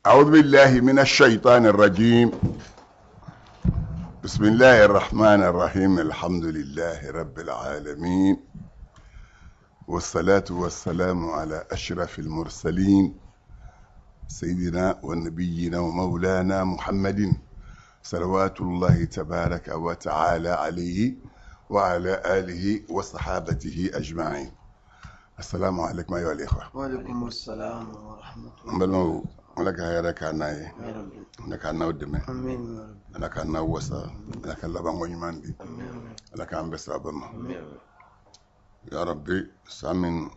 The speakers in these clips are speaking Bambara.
أعوذ بالله من الشيطان الرجيم. بسم الله الرحمن الرحيم. الحمد لله رب العالمين، والصلاة والسلام على أشرف المرسلين سيدنا ونبينا ومولانا محمد صلوات الله تبارك وتعالى عليه وعلى آله وصحابته أجمعين. السلام عليكم أيها الإخوة. وعليكم السلام ورحمة الله. N balimaw, Ala ka hɛrɛ k'an n'a ye. يا رب. Ala k'an n'aw dɛmɛ. آمين يا رب. Ala k'an n'aw wasa. Ala ka labanko ɲuman di. آمين. Ala k'an bɛɛ sababa ma. Ya Rabbi, san min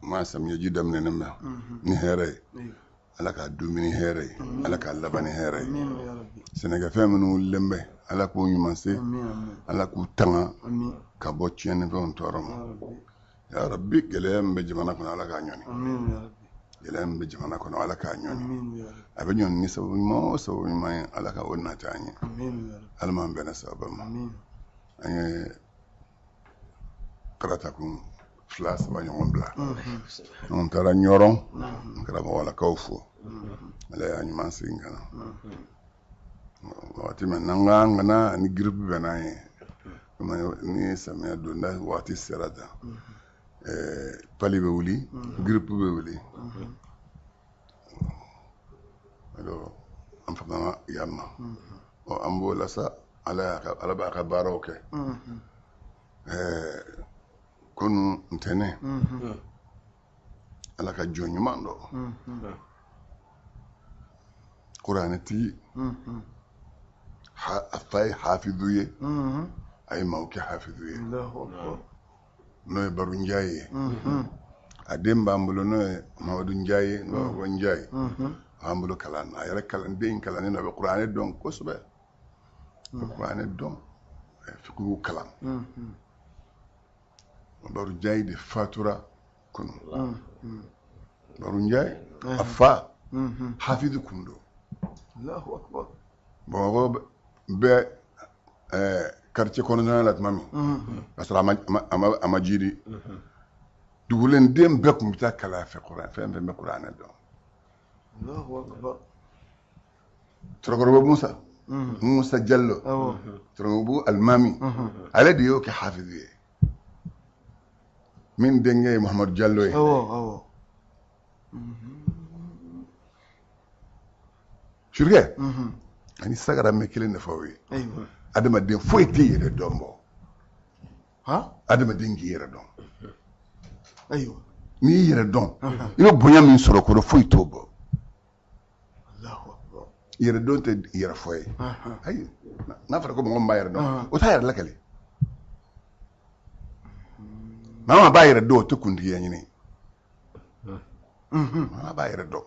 ma samiyɛji daminɛnen bɛ ni hɛrɛ ye, Ala k'a dumuni hɛrɛ ye, Ala k'a laban ni hɛrɛ ye. آمين يا رب. Sɛnɛkɛfɛn minnu wulilen bɛ, Ala k'u ɲuman se. آمين آمين. Ala k'u tanga آمين ka bɔ tiɲɛnifɛnw tɔɔrɔ ma. يا رب. Ya Rabbi, gɛlɛya min bɛ jamana kɔnɔ, Ala k'a ɲɔni. آمين يا رب. Gɛlɛya min bɛ jamana kɔnɔ, Ala k'a ɲɔni. آمين يا رب. A bɛ ɲɔni ni sababu ɲuman o sababu ɲuman ye, Ala ka o nata an ye. آمين يا رب. Ala m'an bɛnna sababa ma. آمين. An ye karatakun 2 3 ɲɔgɔn bila. An taara Ɲɔrɔn, n karamɔgɔlakaw fo. Ala y'a ɲuman segin ka na. Waati min n'an ko an kana ni giripu bɛnna an ye, ni samiya donda waati sera tan, pali bɛ wuli, giripu bɛ wuli. Alors an famana yan ma. Ɔ, an b'o la sa, Ala b'a ka baaraw kɛ. Kunu ntɛnɛn, Ala ka jɔn ɲuman dɔ, kuranɛtigi, a fa ye hafizu ye, a ye maaw kɛ hafizu ye. الله أكبر. N'o ye Baru Njaye ye. A den b'an bolo, n'o ye Mamadu Njaye, n'o ye ko Njaye, a b'an bolo kalan na. A yɛrɛ kalanden in kalannen don, a bɛ kuranɛ dɔn kosɛbɛ, a bɛ kuranɛ dɔn, a ye fikihu kalan. Baru Njaye de fatura kunu. Baru Njaye, a fa hafizu kun don. الله أكبر. Bamakɔ bɛ quartier kɔnɔna la tuma min, ka sɔrɔ a ma jiri, dugulen den bɛɛ tun bɛ taa kalan a fɛ, kuran fɛn fɛn bɛ kuranɛ dɔn. الله أكبر. Tɔrɔkɔrɔba Musa Jallo, Tɔrɔkɔrɔba Alimami, ale de y'o kɛ hafizu ye, min denkɛ ye Muhamadu Jallo ye. Awɔ awɔ. Surukɛ ani sagara mɛ kelen de fɔ aw ye. Ayiwa. Adamaden foyi t'i yɛrɛ dɔn bɔ. Ha? Adamaden k'i yɛrɛ dɔn. Ayiwa. N'i y'i yɛrɛ dɔn, i bɛ bonya min sɔrɔ kɔrɔ, foyi t'o bɔ. الله أكبر. Yɛrɛ dɔn tɛ yɛrɛ fɔ ye. Ayi, n'a fɔra ko mɔgɔ min b'a yɛrɛ dɔn, o t'a yɛrɛ lakale. Maa maa b'a yɛrɛ dɔn, o tɛ kuntigiya ɲini. Maa b'a yɛrɛ dɔn.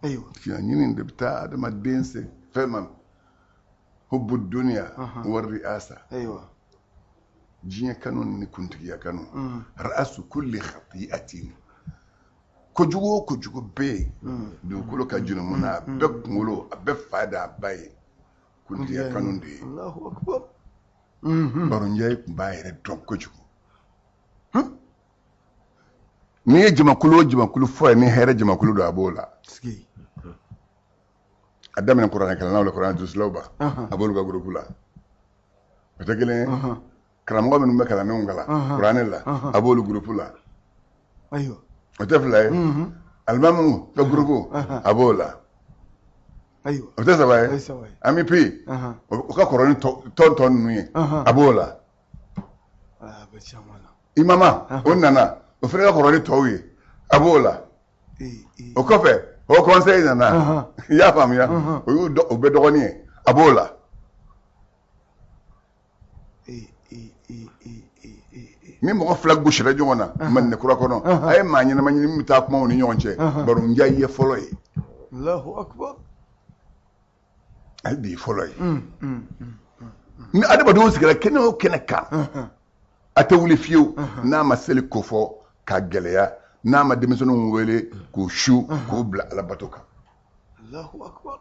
Ayiwa. Kuntigiya ɲini de bɛ taa adamaden se fɛn ma. Hubbu duniya wa ri'asa. Ayiwa. Diɲɛ kanu ni kuntigiya kanu. Ra'asu kulli khati'atin. Kojugu o kojugu bɛ yen dugukolo ka jurumu na, a bɛɛ kunkolo, a bɛɛ fa da a ba ye kuntigiya kanu de ye. الله أكبر. Baru Njaye tun b'a yɛrɛ dɔn kojugu. N'i ye jamakulu o jamakulu fɔ ye, ni hɛrɛ jamakulu don, a b'o la. Sigi. A daminɛ kuranɛ kalannaw la, kuranɛ durusilaw ba, a b'olu ka gurupu la. O tɛ kelen ye. Karamɔgɔ minnu bɛ kalandenw kalan kuranɛ la, a b'olu gurupu la. Ayiwa. O tɛ fila ye. Alimamu ka gurupu, a b'o la. Ayiwa. O tɛ saba O ye. ye saba ye. Amipi, o ka kɔrɔ ni tɔn tɔ ninnu ye, a b'o la. A bɛ caman na. Imama, o nana, o fana ka kɔrɔ ni tɔw ye, a b'o la. O kɔfɛ, o conseil nana, i y'a faamuya, o y'u o bɛɛ dɔgɔnin ye, a b'o la. Ni mɔgɔ fila gosira ɲɔgɔn na Maninɛ kura kɔnɔ, a ye maa ɲɛnama ɲini min bɛ taa kuma u ni ɲɔgɔn cɛ, Baru Njaye ye fɔlɔ ye. الله أكبر. Ale de ye fɔlɔ ye. Ni adamadenw sigira kɛnɛ o kɛnɛ kan, a tɛ wuli fiyewu n'a ma seli kofɔ k'a gɛlɛya, n'a ma denmisɛnninw wele k'u su k'u bila alabato kan. الله أكبر.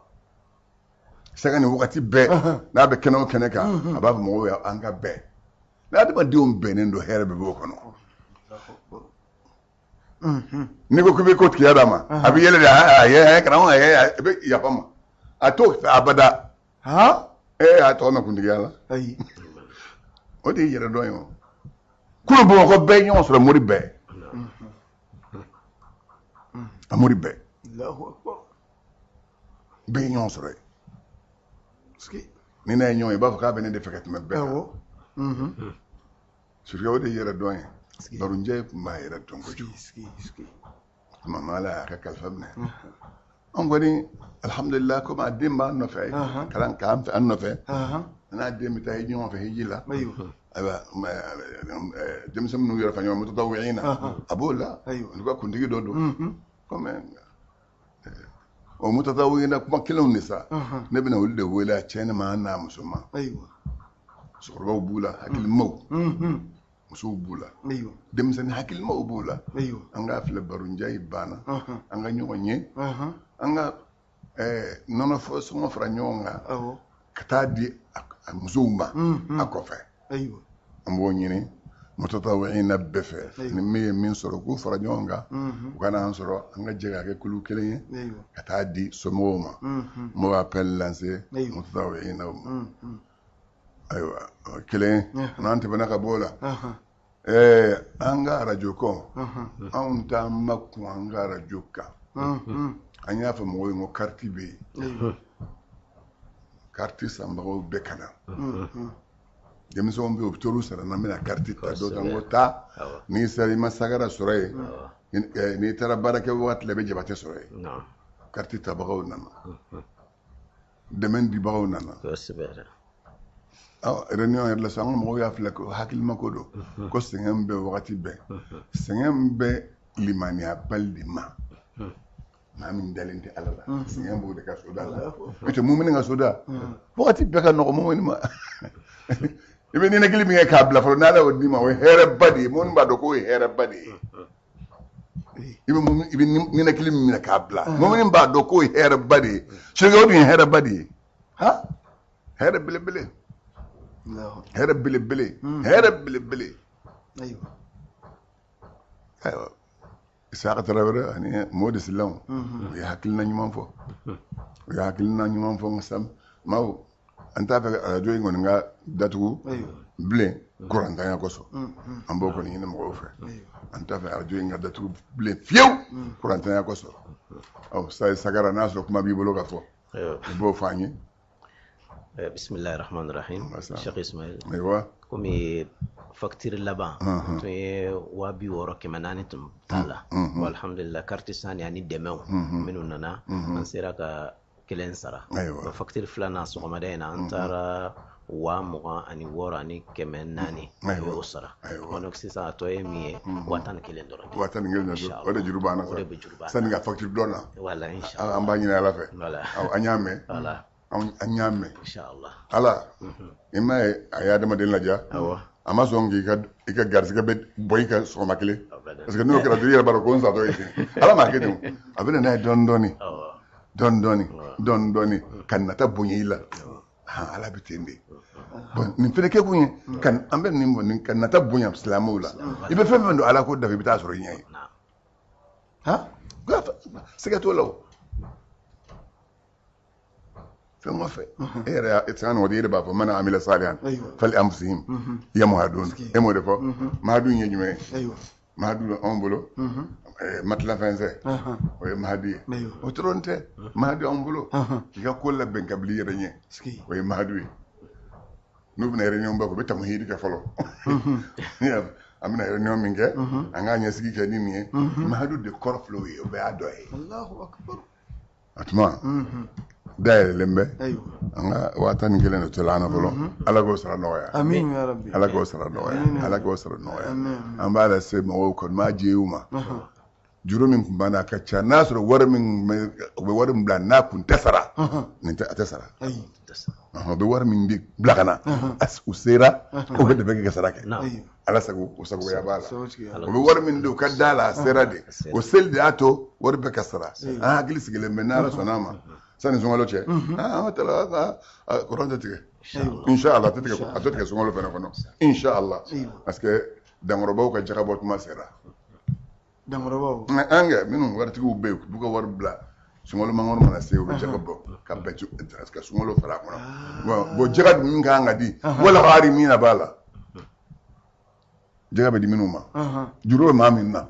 Sanga ni wagati bɛɛ, n'a bɛ kɛnɛ o kɛnɛ kan, a b'a fɔ mɔgɔw ye an ka bɛn. Ni adamadenw bɛnnen don, hɛrɛ bɛɛ b'o kɔnɔ. N'i ko k'i bɛ ko tigiya d'a ma, a bɛ yɛlɛ de, a ye karamɔgɔ, a bɛ yafa ma, a t'o fɛ abada. E y'a tɔgɔ mɛn kuntigiya la? Ayi. O de ye yɛrɛ dɔn ye. O kunun Bamakɔ bɛɛ ye ɲɔgɔn sɔrɔ, mori bɛɛ, a mori bɛɛ. Allahu akbar. Bɛɛ ye ɲɔgɔn sɔrɔ yen. Ni n'a ye ɲɔgɔn ye, i b'a fɔ k'a bɛ ne de fɛ ka tɛmɛ bɛɛ kan. Surtout o de ye yɛrɛ dɔn ye. Barunjɛ tun b'a yɛrɛ dɔn kojugu. Tuma ma Ala y'a ka kalifa minɛ. An kɔni, alhamdulillah, komi a den b'an nɔfɛ, kalan k'an fɛ, an nɔfɛ, n'a den bɛ taa ɲɔgɔn fɛ hiji la. Ayiwa, denmisɛn minnu yɛrɛ fa ɲɔgɔn mutatawwi'ina na, a b'o la. Olu ka kuntigi dɔ don. Komi o mutatawwi'ina kuma kelenw de sa, ne bɛna olu de wele, a cɛ ni ma n'a muso ma. Musokɔrɔbaw b'u la, hakilimaw, musow b'u la, denmisɛnnin hakilimaw b'u la. An k'a filɛ, barunjɛ in banna, an ka ɲɔgɔn ye, an ka nɔnɔ sɔngɔ fara ɲɔgɔn kan ka taa di a musow ma a kɔfɛ. An b'o ɲini mutatawwi'ina bɛɛ fɛ, ni min ye min sɔrɔ, k'u fara ɲɔgɔn kan, u ka n'an sɔrɔ, an ka jɛ ka kɛ kulu kelen ye ka taa di somɔgɔw ma. N b'o appel lancer mutatawwi'ina ma. Ayiwa, kelen n'an tɛmɛna ka bɔ o la, an ka arajo kɔ, anw t'an makun an ka arajo kan. An y'a fɔ mɔgɔw ye ko kariti bɛ yen, kariti sanbagaw bɛɛ ka na. Denmisɛnw bɛ yen, u bɛ t'olu sara, n'an bɛna kariti ta, dɔw ta, n ko taa, n'i sera, i ma sagara sɔrɔ yen, n'i taara baarakɛ wagati la, i bɛ Jabatɛ sɔrɔ yen. Kariti tabagaw nana, dɛmɛ dibagaw nana. Réunion yɛrɛ la sisan, an ka mɔgɔw y'a filɛ ko hakilimako don, ko sɛgɛn bɛ wagati bɛɛ, sɛgɛn bɛ limaniyabali de ma. Maa min dalen tɛ Ala la, sɛgɛn b'o de ka soda la. N'o tɛ, mumini ka soda wagati bɛɛ ka nɔgɔ mumini ma. I bɛ ninakili min kɛ k'a bila fɔlɔ, n'Ala y'o d'i ma, o ye hɛrɛba de ye. Mumini b'a dɔn k'o ye hɛrɛba de ye. I bɛ ninakili min minɛ k'a bila, mumini b'a dɔn k'o ye hɛrɛba de ye. Sokɛ, o dun ye hɛrɛba de ye. Hɛrɛ belebele, hɛrɛ belebele, hɛrɛ belebele. Ayiwa, Isaka Tarawele ani Modi Silaw, u ye hakilina ɲuman fɔ, u ye hakilina ɲuman fɔ. Nka maaw, an t'a fɛ arajo in kɔni ka datugu bilen kurantanya kosɔn. An b'o kɔni ɲini mɔgɔw fɛ, an t'a fɛ arajo in ka datugu bilen fiyewu kurantanya kosɔn. Ɔ sa, Sagara, n'a sɔrɔ kuma b'i bolo ka fɔ, i b'o fɔ an ye. Bisimilahi rahmani rahim. Cheikh Ismail, ayiwa. Komi facture laban tun ye 60,400 tun t'a la, alhamdulillah, carte sanni ani dɛmɛw minnu nana, an sera ka kelen sara. Facture filanan, sɔgɔmada in na, an taara 26,400, o y'o sara. Donc sisan a tɔ ye min ye, 11,000 dɔrɔn. 11,000, o de juru b'an na. O de bɛ juru b'an na. Sani ka facture dɔ na. Wala, inshallah. An b'a ɲini Ala fɛ. An y'a mɛn. An y'a mɛn. Inshallah. Ala, i m'a ye, a ye adamaden ladiya. A ma sɔn k'i ka i ka garisɛgɛ bɛ bɔ i ka sɔgɔma kelen, parce que n'o kɛra dɔrɔn, i yɛrɛ b'a dɔn ko n satɔ ye ten. Ala m'a kɛ ten, a bɛ na n'a ye dɔɔni dɔɔni, dɔɔni dɔɔni, dɔɔni dɔɔni, ka nata bonya i la. Ala bɛ ten de. Bon, nin fɛnɛ kɛ kun ye ka an bɛ nin bɔ nin ka nata bonya silamɛw la. I bɛ fɛn fɛn don Ala ko da fɛ, i bɛ taa sɔrɔ i ɲɛ ye. Siga t'o la. O fɛn kɔfɛ, e yɛrɛ y'a sanga ni i yɛrɛ b'a fɔ man amila salihan fali anfusihim yamhadun. E m'o de fɔ? Mahadu ye jumɛn ye? Mahadu bɛ anw bolo, matilafɛnsɛ, o ye mahadu ye. O dɔrɔn tɛ, mahadu anw bolo, k'i ka ko labɛn ka bila i yɛrɛ ɲɛ, o ye mahadu ye. N'u bɛna réunion ba kɛ, u bɛ tamuhidi kɛ fɔlɔ. An bɛna réunion min kɛ, an k'a ɲɛsigi kɛ ni nin ye. Mahadu de kɔrɔ filɛ o ye, o bɛɛ y'a dɔ ye. A tuma dayɛlɛlen bɛ, an ka 11,000 de tola an na fɔlɔ. Ala k'o sara nɔgɔya, Ala k'o sara nɔgɔya, Ala k'o sara nɔgɔya. An b'a lase mɔgɔw kɔni m'a jɛ u ma. Juru min tun b'an na, a ka ca. N'a sɔrɔ wari min u bɛ wari min bila, n'a kun tɛ sara, nin tɛ, a tɛ sara. U bɛ wari min di bila ka na, u sera, u bɛ dɛmɛ kɛ ka sara kɛ. Ala sago, o sagoya b'a la. U bɛ wari min di, u ka da la, a sera de. O seli de y'a to wari bɛɛ ka sara. An hakili sigilen bɛ, n'Ala sɔnna a ma, sani sunkalo cɛ, an ka taa kuran tɛ tigɛ, inshallah. A tɛ tigɛ, a tɛ tigɛ sunkalo fana kɔnɔ, inshallah, parce que dankɔrɔbaw ka jaka bɔ tuma sera. Dankɔrɔbaw. An kɛ minnu waritigiw bɛ yen, u b'u ka wari bila, sunkalo makɔnɔ mana se, u bɛ jaga bɔ ka bɛn ka sunkalo fara a kɔnɔ. Bon, jaga min kan ka di, wala gharimina b'a la, jaga bɛ di minnu ma, juru bɛ maa min na.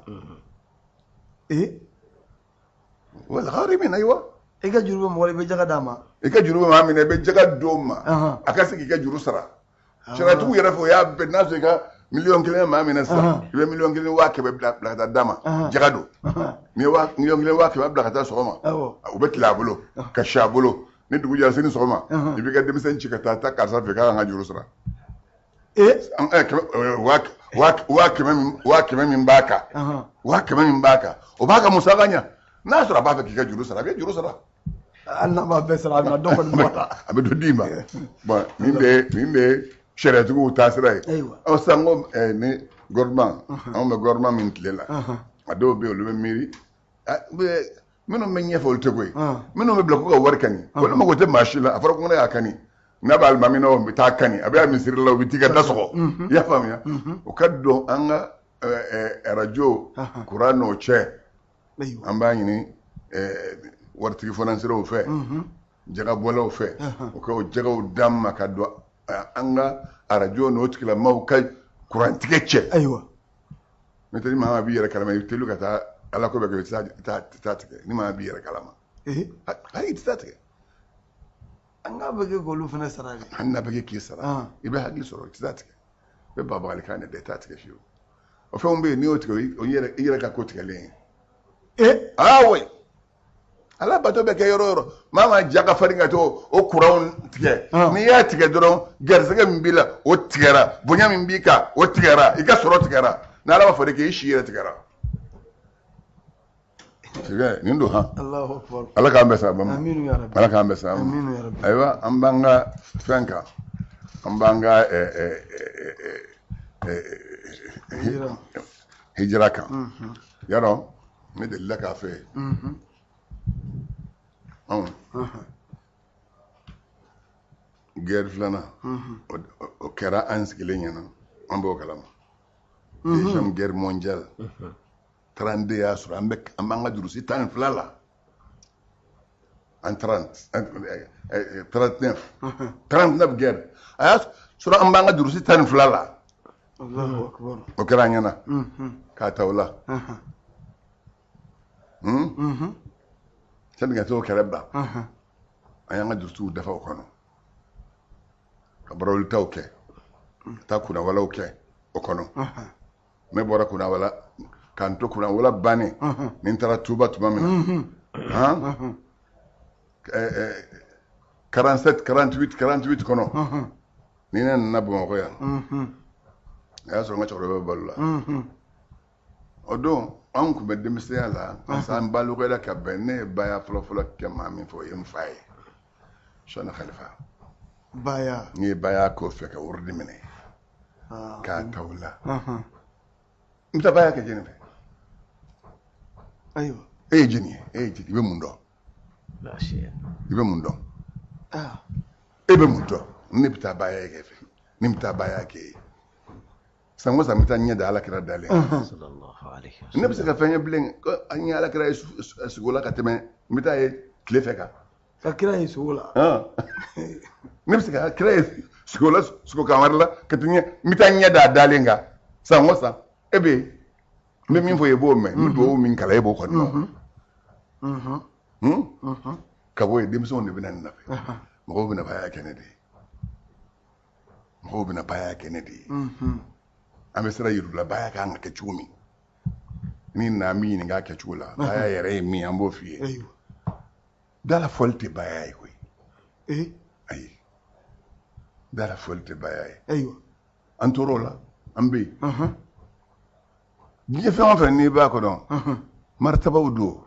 Wala gharimina, ayiwa. I ka juru bɛ mɔgɔ la, i bɛ jaga d'a ma. I ka juru bɛ maa min na, i bɛ jaga d'o ma, a ka se k'i ka juru sara. Sariyatigiw yɛrɛ fɛ, o y'a bɛɛ n'a sɔrɔ i ka 1 miliyɔn maa min na sisan, i bɛ 1 100 000 bila ka taa d'a ma, jaga don. N'i ye 1 100 000 bila ka taa sɔgɔma, u bɛ tile a bolo ka si a bolo. Ni dugu jɛra, sini sɔgɔma, i b'i ka denmisɛn ci ka taa taa karisa fɛ k'a ka juru sara. 100 000 min b'a kan, 100 000 min b'a kan, o b'a ka musaka ɲɛ. N'a sɔrɔ a b'a fɛ k'i ka juru sara, a bɛ juru sara. Hali n'a m'a bɛɛ sara, a bɛna dɔ kɔni bɔ a la. A bɛ dɔ d'i ma. Bon, nin de ye sariyatigiw taasira ye. Ɔ, sisan ko ni gouvernement, anw bɛ gouvernement min tile la, a dɔw bɛ yen, olu bɛ miiri minnu bɛ ɲɛfɛ, olu tɛ koyi. Minnu bɛ bila k'u ka wari kani, olu mago tɛ maa si la. A fɔra ko ne y'a kani, n'a bɛ alimami na, o bɛ taa kani, a bɛ misiri la, u bɛ t'i ka da sɔgɔ. I y'a faamuya? O ka don an ka arajo kuran n'o cɛ. An b'a ɲini waritigi fɔnansiraw fɛ, jagabɔlaw fɛ, u ka o jagaw d'an ma ka don an ka arajo n'o tigilamaaw ka kurantigɛ cɛ. N'o tɛ, ni maa b'i yɛrɛ kalama, i bɛ teli ka taa ala ko bɛɛ kɛ, i tɛ taa tigɛ. Ni maa b'i yɛrɛ kalama, ayi, i tɛ taa tigɛ. An k'a bɛ kɛ k'olu fana sara de. Hali n'a bɛ kɛ k'i sara, i bɛ hakili sɔrɔ, i tɛ taa tigɛ. I bɛ babagali kan de da, i t'a tigɛ fiyewu. O fɛnw bɛ yen, n'i y'o tigɛ, o i yɛrɛ ka ko tigɛlen ye. Ah oui, ala bato bɛ kɛ yɔrɔ o yɔrɔ, maa maa ja ka farin ka to o kuranw tigɛ. N'i y'a tigɛ dɔrɔn, garisɛgɛ min b'i la, o tigɛra. Bonya min b'i kan, o tigɛra. I ka sɔrɔ tigɛra. N'ala b'a fɔ de k'i si yɛrɛ tigɛra. Nin don han. Ala k'an bɛn sababa ma. Ala k'an bɛn sababa ma. Ayiwa, an b'an ka fɛn kan, an b'an ka hijira kan. Yarɔ, ne delila k'a fɛ yen, anw guerre filanan, o kɛra an sigilen ɲɛna, an b'o kalama. Deuxième guerre mondiale, 32 y'a sɔrɔ an bɛ an b'an ka durusi 12 la, en 30 39, 39 guerre, a y'a sɔrɔ an b'an ka durusi 12 la. O kɛra an ɲɛna k'a ta o la sani ka t'o kɛlɛ ban, an y'an ka durusiw dafa o kɔnɔ, ka barawulitaw kɛ, ka taa kunnawalaw kɛ o kɔnɔ. Ne bɔra kunnawala k'an to kunnawala bannen, ni n taara Tuba tuma min na, han, 47, 48, 48 kɔnɔ, ni ne nana Bamakɔ yan, a y'a sɔrɔ n ka cɛkɔrɔba bɛ balo la. O don, anw tun bɛ denmisɛnya la, parce que an balokɛla ka bɛn. Ne ye baya fɔlɔ-fɔlɔ kɛ maa min fɛ, o ye n fa ye, Sɔni Khalifa. Baya. N ye baya k'o fɛ ka wurudi minɛ k'a ta o la. N bɛ taa baya kɛ jɛni fɛ. Ayiwa. E ye jɛni ye, e ye jɛni, i bɛ mun dɔn? I bɛ mun dɔn? E bɛ mun dɔn? Ne bɛ taa baya kɛ fɛ, ne bɛ taa baya kɛ ye. San o san, n bɛ taa ɲɛ da ala kira dalen. Ne bɛ se ka fɛn ye bilen, an ye ala kira ye sugo la ka tɛmɛ, n bɛ taa ye tile fɛ kan. Ka kira ye sugo la. Ne bɛ se ka kira ye sugo la, sugo kan wɛrɛ la ka tɛmɛ, n bɛ taa ɲɛ da a dalen kan san o san. E bɛ yen, n bɛ min fɔ i b'o mɛn, n bɛ dugawu min kalan, e b'o kɔni dɔn. Ka bɔ yen, denmisɛnw de bɛ na nin nɔfɛ. Mɔgɔw bɛna baya kɛ ne de ye, mɔgɔw bɛna baya kɛ ne de ye. An bɛ sira yir'u la, baya kan ka kɛ cogo min. Ni na an b'i ɲininka a kɛcogo la, baya yɛrɛ ye min ye, an b'o f'i ye. Dala fɔli tɛ baya ye koyi. Ayi, dala fɔli tɛ baya ye. An tor'o la, an bɛ yen. Diɲɛ fɛn o fɛn n'i b'a kɔnɔ, maritabaw don,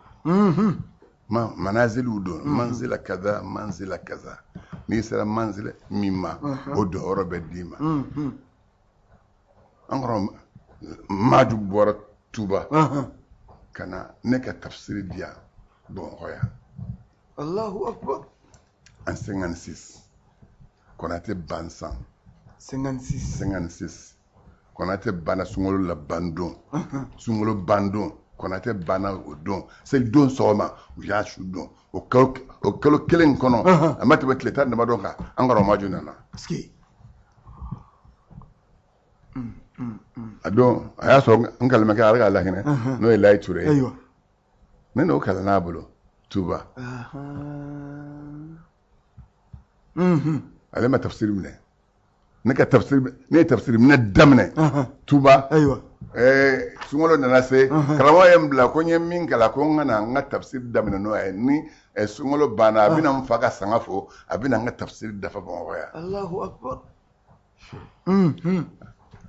manaziliw don, manzila kaza, manzila kaza. N'i sera manzila min ma, o dɔyɔrɔ bɛ d'i ma. An kɔrɔ Madu bɔra Tuba ka na ne ka tafsiri di yan Bamakɔ yan. Allahu akbar. En 56, Konate ban san. 56. 56, Konate banna sunkalo la bandon, sunkalo bandon. Konatɛ banna o don, seli don sɔgɔma u y'a su don. O kalo kelen kɔnɔ, a ma tɛmɛ tile 10 damadɔ kan, an karamɔgɔ Maju nana. A don a y'a sɔrɔ n kalimakɛ, Ala k'a lahinɛ, n'o ye Layi Ture ye. Ne n'o kalan n'a bolo Tuba. Ale ma tafsiri minɛ, ne ka tafsiri, ne ye tafsiri minɛ daminɛ Tuba. Sunkalo nana se, karamɔgɔ ye n bila ko n ye min kalan, ko n ka na n ka tafsiri daminɛ n'o ye. Ni sunkalo banna, a bɛna n fa ka sanga fo, a bɛna n ka tafsiri dafa Bamakɔ yan. Allahu akbar.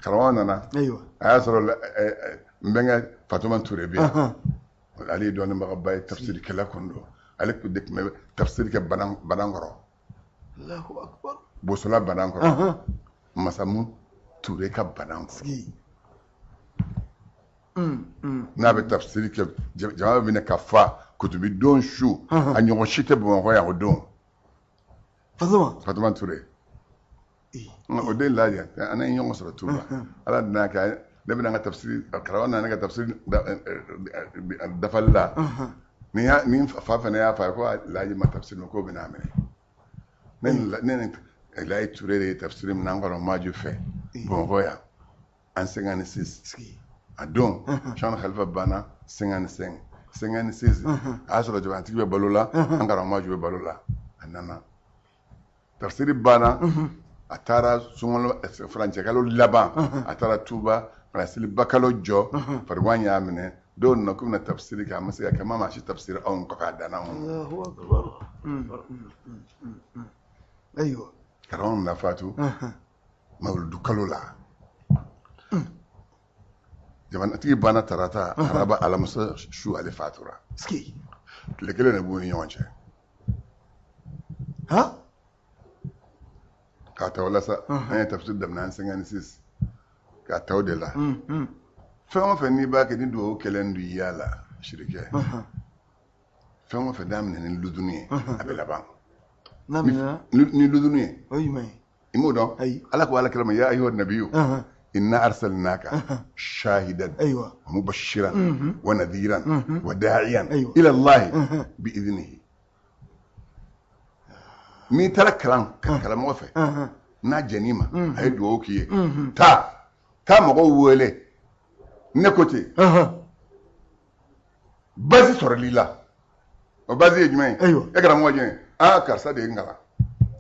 Karamɔgɔ nana, a y'a sɔrɔ n bɛnkɛ Fatuma Ture bɛ yan. Ale ye dɔnnibagaba ye, tafsirikɛla kun don. Ale de tun bɛ tafsiri kɛ Banankɔrɔ. Allahu akbar. Bosola Banankɔrɔ. Masamu Ture ka Banankɔrɔ. N'a bɛ tafsiri kɛ, jama bɛ minɛ ka fa kutubi don su, a ɲɔgɔn si tɛ Bamakɔ yan o don. Fatuma Ture. O den lajɛ, an ye ɲɔgɔn sɔrɔ Tuba. Ala nana kɛ, ne bɛna n ka tafsiri, karamɔgɔ nana ne ka tafsiri dafali la. Ni fa fana y'a fɔ a ye ko Laji ma tafsiri minɛ, k'o bɛna a minɛ. Ne ni Layi Ture de ye tafsiri minɛ an kɔrɔ Maju fɛ Bamakɔ yan en 56. A don Cheikh Khalifa banna 55, 56, a y'a sɔrɔ jamanatigi bɛ balo la, an karamɔgɔ Maju bɛ balo la. A nana tafsiri banna, a taara sunkalo furancɛkalo laban, a taara Tuba ka na selibakalo jɔ. Farigan y'a minɛ. Dɔw nana k'u bɛna tafsiri kɛ, a ma se ka kɛ. Maa si tafsiri anw kɔ k'a danna anw. Allahu akbar. Ayiwa. Karamɔgɔ nana fatu mawuludu kalo la. Jamanatigi banna tarata, araba, alamisa su ale fatura. Tile kelen de b'u ni ɲɔgɔn cɛ. K'a ta o la sa, an ye tafsiri daminɛ en 56, k'a ta o de la. Fɛn o fɛn n'i b'a kɛ, ni dugawu kɛlen don i y'a la sirikɛ, fɛn o fɛn n'a minɛ ni ludunu ye, a bɛ laban. Ni ludunu ye, o ye jumɛn ye? I m'o dɔn? Ala ko Ala kira ma, ya ayyuhan nabiyyu inna arsalnaka shahidan wa mubashiran wa nadhiran wa da'iyan ila Allah bi idnihi. N'i taara kalan karamɔgɔ fɛ, n'a jɛn'i ma, a ye dugawu k'i ye, taa mɔgɔw wele. Ne ko ten, basi sɔrɔl'i la, o basi ye jumɛn ye? E karamɔgɔ jumɛn ye? Aa, karisa de ye n kalan,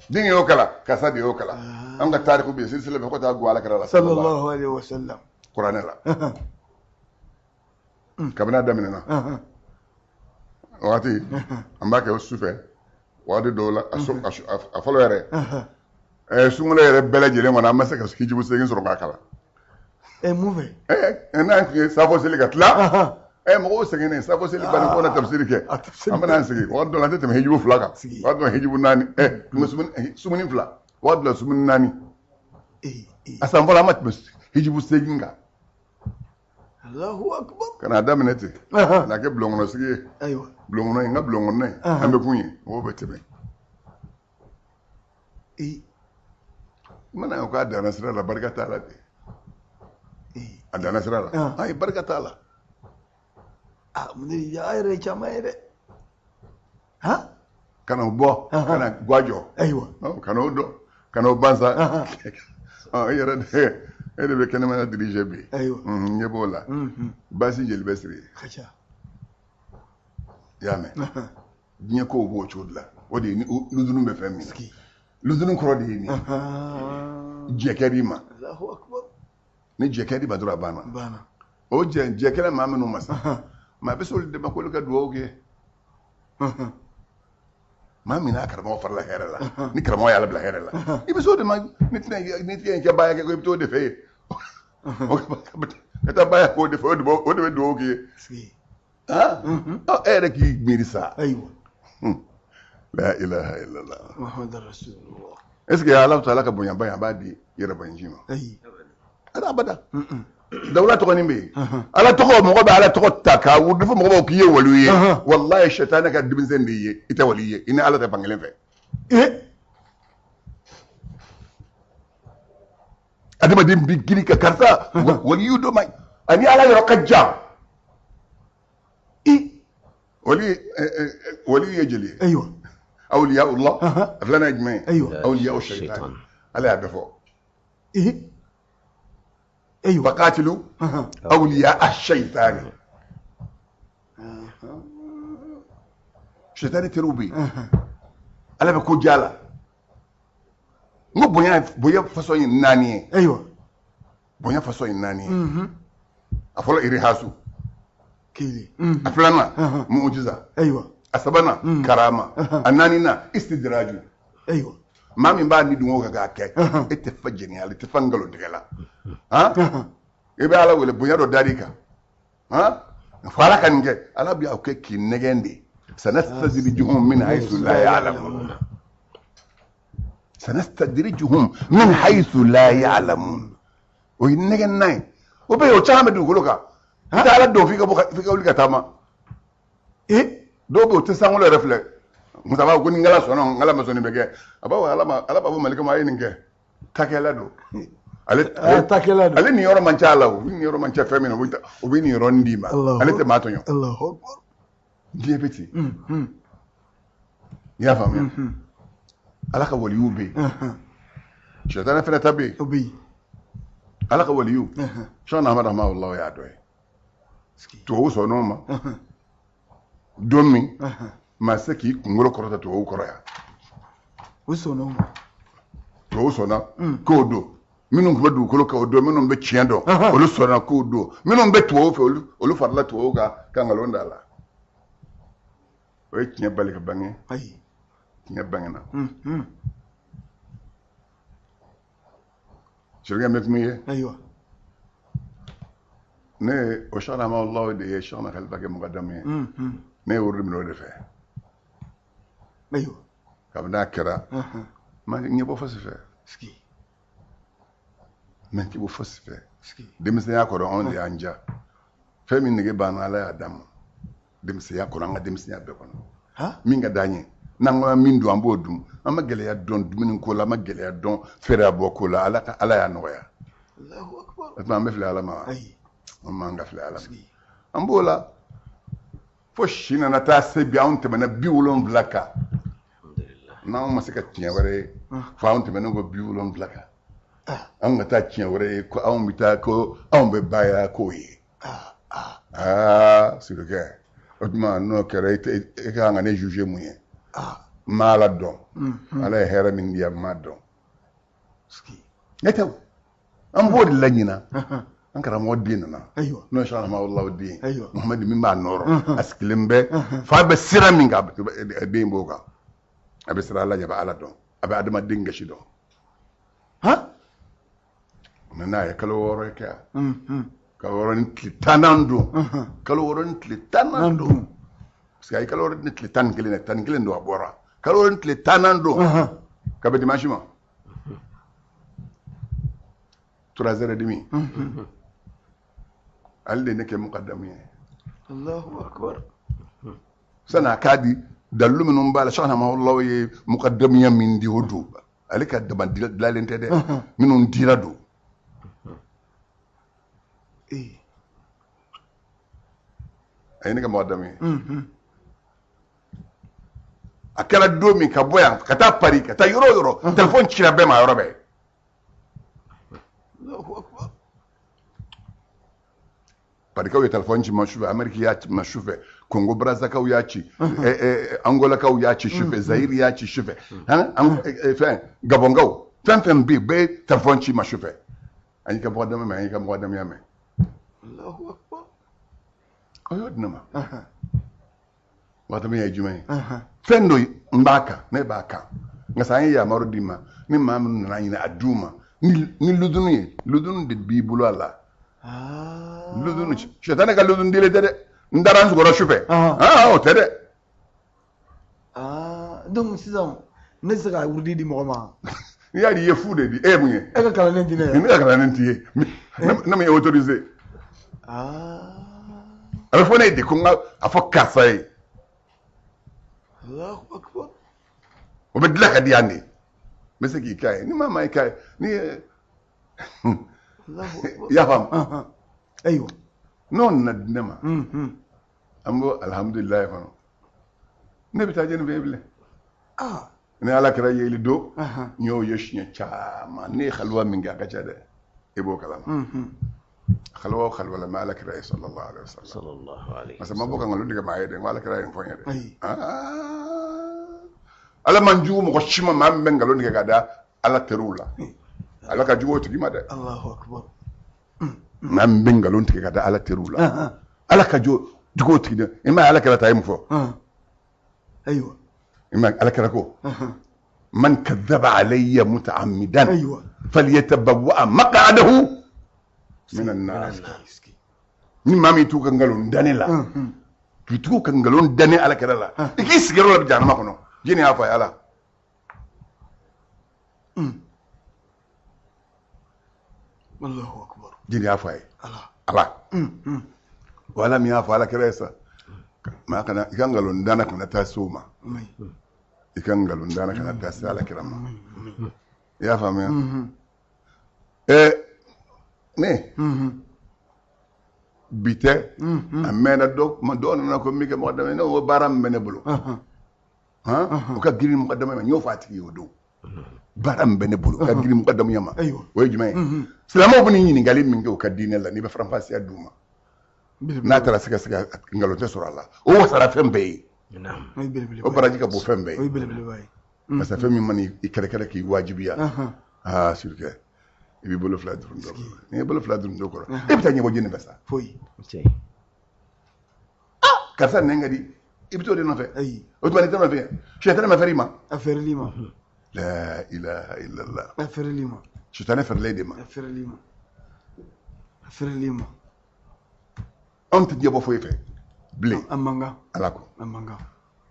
den y'o kalan, karisa de y'o kalan. An ka tariku bɛ yen, silsila bɛ fo ka taa gun Ala kira la, sallallahu alaihi wa sallam, kuranɛ la. Kabini a daminɛna wagati, an b'a kɛ su fɛ wagati dɔw la. A fɔlɔ yɛrɛ, sunkalo yɛrɛ bɛɛ lajɛlen kɔnɔ, an ma se ka hijibu segin sɔrɔ k'a kalan. Mun fɛ? N'an tun ye safo seli ka tila, mɔgɔw sɛgɛnnen, safo seli banni ko na tafsiri kɛ, an bɛna an sigi wagati dɔ la, an tɛ tɛmɛ hijibu 2 kan, wagati dɔ la hijibu 4, sumuni 2, wagati dɔ la sumuni 4. A san fɔlɔ, an ma tɛmɛ hijibu 8 kan. Allahu akbar. Ka n'a daminɛ ten, ka n'a kɛ bulonkɔnɔ sigi ye. Bulonkɔnɔ ye, n ka bulonkɔnɔ ye, an bɛ kun ye, mɔgɔw bɛ tɛmɛ. I mana ko k'a danna sira la, barika t'a la de. A danna sira la, ayi, barika t'a la. Aa, mun de y'a yɛrɛ caman ye dɛ. Ka n'o bɔ, ka na guwa jɔ. Ka n'o dɔn, ka n'o ban sa. E yɛrɛ de, e de bɛ kɛnɛmana diriger bi. N ɲɛ b'o la. Basi jeli bɛ siri. I y'a mɛn? Diɲɛ kow b'o cogo de la. O de ye ni ludunu bɛ fɛn min na. Ludunu kɔrɔ de ye nin ye. Jɛ kɛr'i ma. Ni jɛ kɛr'i ma dɔrɔn, a banna. O jɛ kɛra maa minnu ma sa, maa bɛ se olu de ma k'olu ka dugawu kɛ. Maa min n'a karamɔgɔ farala hɛrɛ la, ni karamɔgɔ y'a labila hɛrɛ la, i bɛ se o de ma. Ni tɛna ni tɛna kɛ baaya kɛ, ko i bɛ t'o de fɛ yen. Ka taa baaya k'o de fɛ, o de bɛ dugawu k'i ye. E yɛrɛ k'i miiri sa. La ilaha illallah. Muhammadu rasulullah. Est ce que Ala taala ka bonyaba ye, a b'a di yɛrɛ bonyaji ma? Ala abada. Dawula tɔgɔ nin bɛ yen. Ala tɔgɔ, mɔgɔ bɛ Ala tɔgɔ ta k'a wuli fo mɔgɔ b'o k'i ye waliyu ye. Walayi, sɛtanɛ ka denmisɛn de ye, i tɛ waliyu ye, i ni Ala tɛ fankelen fɛ. Adamaden bi girin ka karisa waliyu dɔ ma, ani Ala yɔrɔ ka jan. Wali wali ye joli ye? Ayiwa. Awliyaullah. A filanan ye jumɛn ye? Ayiwa. Awliya shaitan. Ala y'a bɛɛ fɔ. Ayiwa. Faqatilu awliya ash-shaytani. Shaitan teriw bɛ yen. Ala bɛ ko diya la. N ko bonya bonya fasɔn ye naani ye. Ayiwa. Bonya fasɔn ye naani ye. A fɔlɔ irihasu. Kelen. A filanan mujiza. Ayiwa. A sabanan karama. A naaninan istidraju. Ayiwa. Maa min b'a ni dungɔ kan k'a kɛ, e tɛ fa jɛnɛya la, i tɛ fa nkalon tigɛ la. Han, i bɛ Ala wele, bonya dɔ dar'i kan. Han, fo Ala ka nin kɛ, Ala bɛ kɛ k'i nɛgɛn de. Sanastadrijuhum min haythu la ya'lamun. Sanastadrijuhum min haythu la ya'lamun. O ye nɛgɛn nan ye. O bɛ yen, o caman bɛ dugukolo kan. I tɛ Ala dɔn f'i ka bɔ, f'i ka wuli ka taama. Dɔw bɛ yen, o tɛ sankolo yɛrɛ filɛ. Musa b'a fɔ ko ni n sɔnna, n kala ma sɔn nin bɛ kɛ. A b'a fɔ Ala ma, Ala b'a fɔ malika ma, a ye nin kɛ. Takɛla don. Ale takɛla don. Ale nin yɔrɔ man ca a la o. Ni yɔrɔ man ca fɛn min na, o bɛ nin yɔrɔnin d'i ma. Ale tɛ maa tɔɲɔ. Allahu akbar. Diɲɛ bɛ ten. I y'a faamuya? Ala ka waliyu bɛ yen. Sɛtanɛ fɛnɛ ta bɛ yen. O bɛ yen. Ala ka waliyu. Sɔn Ahmad rahimahullah y'a dɔ ye. Tubabu sɔnn'o ma. Don min maa se k'i kunkolo kɔrɔta tubabu kɔrɔ yan. O sɔnn'o ma. Tubabu sɔnna k'o don. Minnu tun bɛ dugukolo kan o don, minnu bɛ tiɲɛ dɔn, olu sɔnna k'o don. Minnu bɛ tubabu fɛ, olu farala tubabu kan ka nkalon da la. O ye tiɲɛ bali ka bange. Ayi. Tiɲɛ bangena. Sirikɛ bɛ kuma i ye. Ayiwa. Ne ye o Sɛkina Hamawula de ye Sɛkina Kalifa kɛ mukadamu ye. Ne ye wurudi minɛ o de fɛ. Ayiwa. Kabini a kɛra, ma ɲɛ bɔ fosi fɛ. Mɛ ɲɛ bɔ fosi fɛ. Denmisɛnya kɔrɔ anw de y'an ja. Fɛn min nege b'an na, Ala y'a d'an ma. Denmisɛnya kɔrɔ, an ka denmisɛnya bɛɛ kɔnɔ. Min ka d'an ye, n'an ko min dun, an b'o dun. An ma gɛlɛya dɔn dumuni ko la, an ma gɛlɛya dɔn fɛɛrɛ bɔ ko la. Ala ka Ala y'a nɔgɔya. O tuma an bɛ fili Ala ma wa? An m'an ka fili Ala ma. An b'o la fo si nana taa se bi, anw tɛmɛna 70 kan. N'anw ma se ka tiɲɛ wɛrɛ ye, fo anw tɛmɛnen kɔ 70 kan. Anw ka taa tiɲɛ wɛrɛ ye ko anw bɛ taa ko anw bɛ baaya k'o ye. Aa sirikɛ, o tuma n'o kɛra e ka kan ka ne juger mun ye? N ma Ala dɔn. Ala ye hɛrɛ min di yan, n m'a dɔn. Ne tɛ o. An b'o de la ɲinan. An karamɔgɔ den nana. N'o ye Sɛkina Hamawula den ye. Muhamadi min b'a nɔrɔ. A sigilen bɛ. Fa bɛ sira min kan, den b'o kan. A bɛ siran Ala ɲɛ, a bɛ Ala dɔn. A bɛ adamaden gasi dɔn. Mɛ n'a ye kalo 6 kɛ yan. Kalo 6 ni tile 10 don. Kalo 6 ni tile 10 don. Parce que a ye kalo 6 ni tile 11 dɛ, 11 don a bɔra. Kalo 6 ni tile 10 don. Ka bɛn dimanche ma. 3h30. Ale de ne kɛ mukadamu ye. Allahu akbar. Sani a k'a di dalilu minnu b'a la, Sɛkina Hamawula ye mukadamuya min di o don. Ale ka dama dilalen tɛ dɛ. Minnu dira don. A ye ne kɛ mukadamu ye. A kɛra don min ka bɔ yan ka taa Paris, ka taa yɔrɔ o yɔrɔ, telefɔni cira bɛɛ ma yɔrɔ bɛɛ. Parikaw ye telefɔni ci ma sufɛ, Amérique y'a ci ma sufɛ, Congo Brazzakaw y'a ci, Angolakaw y'a ci sufɛ, Zaïre y'a ci sufɛ, fɛn Gabɔnkaw, fɛn fɛn bɛ yen, bɛɛ ye telefɔni ci ma sufɛ. An y'i ka mɔgɔdama mɛn, an y'i ka mɔgɔdamaya mɛn. O y'o di ne ma. Mɔgɔdamaya ye jumɛn ye? Fɛn dɔ n b'a kan, ne b'a kan. Nka sa an ye yamaru d'i ma, ni maa min nana ɲini a d'u ma, ni ludunu ye, ludunu de b'i bolo a la. Ludunu, sɛtanɛ ka ludunu dilen tɛ dɛ. N taara n sɔgɔra sufɛ. O tɛ dɛ. Donc sisan ne tɛ se ka wurudi di mɔgɔ ma. N'i y'a di i ye fu de di, e ye mun ye? E ka kalanden ti ne ye. Ne ka kalanden t'i ye. Ne ma autorisé. A bɛ fɔ ne ye de ko n ka a fɔ karisa ye. Allahu akbar. O bɛ dilan ka di yan de. N bɛ se k'i k'a ye. Ni maa ma i k'a ye, ni ye. I y'a faamu? Ayiwa. N'o nana di ne ma. An b'o alhamdulilayi kɔnɔ. Ne bɛ taa jɛni fɛ bilen. Ne ala kira yeli don, n y'o ye siɲɛ caman. Ne ye xaluwa min kɛ a ka ca dɛ, i b'o kalama. Xaluwa o xaluwa la, n bɛ ala kira ye sallallahu alaihi wasallam. Sallallahu alaihi. Parce que n ma bɔ ka nkalon tigɛ maa ye dɛ, n ko ala kira ye n fɔ n ye dɛ. Ala man jugu mɔgɔ si ma, maa min bɛ nkalon tigɛ ka da ala teriw la. Ala ka jugu o tigi ma dɛ. Allahu akbar. Maa min bɛ nkalon tigɛ ka da ala teriw la, ala ka jugu o tigi dɛ. I ma ye ala kira ta ye mun fɔ? Ayiwa. I ma ala kira ko man kadhaba alayya muta'ammidan falyatabawwa maq'adahu minan nar. Ni maa min t'u ka nkalon da ne la, k'i tugu ka nkalon da ne ala kira la, i k'i sigiyɔrɔ la jahanama kɔnɔ. Jɛni y'a fɔ a ye ala. Allahu akbar. Jɛni y'a fɔ a ye ala. O ala min y'a fɔ ala kira ye sa, maa kana i ka nkalon danna kana taa se o ma, i ka nkalon danna kana taa se ala kira ma. I y'a faamuya? Ne bi tɛ, a mɛnna dɔ ma, dɔw nana ko min kɛ mɔgɔ dama, ne ko baara min bɛ ne bolo, o ka girin mɔgɔ dama ma, n y'o fɔ a tigi ye o don. Baara min bɛ ne bolo, o ka girin mɔgɔ dama ma, o ye jumɛn ye? Silamɛw bɛ nin ɲininkali min kɛ u ka diinɛ la, n'i bɛ faranfasiya d'u ma, n'a taara sɛgɛsɛgɛ nkalon tɛ sɔrɔ a la, o wasara fɛn bɛɛ ye, o baraji ka bon fɛn bɛɛ ye. Parce que fɛn min mana i kɛrɛkɛrɛ k'i wajibiya, aa surukɛ, i b'i bolo fila duru dɔ kɔrɔ. N'i ye bolo fila duru dɔ kɔrɔ, e bɛ taa ɲɛbɔ jɛni fɛ sa. Karisa nɛn ka di, i bɛ t'o de nɔfɛ. O tuma n'i tɛ nɔfɛ, sitanɛ ma fɛrɛ i ma. A fɛrɛl'i ma. La ilaha illallah. A fɛrɛl'i ma. Sitanɛ fɛrɛla e de ma. A fɛrɛl'i ma. A fɛrɛl'i ma. Anw tɛ ɲɛbɔ foyi fɛ bilen. A man kan. Ala ko. A man kan.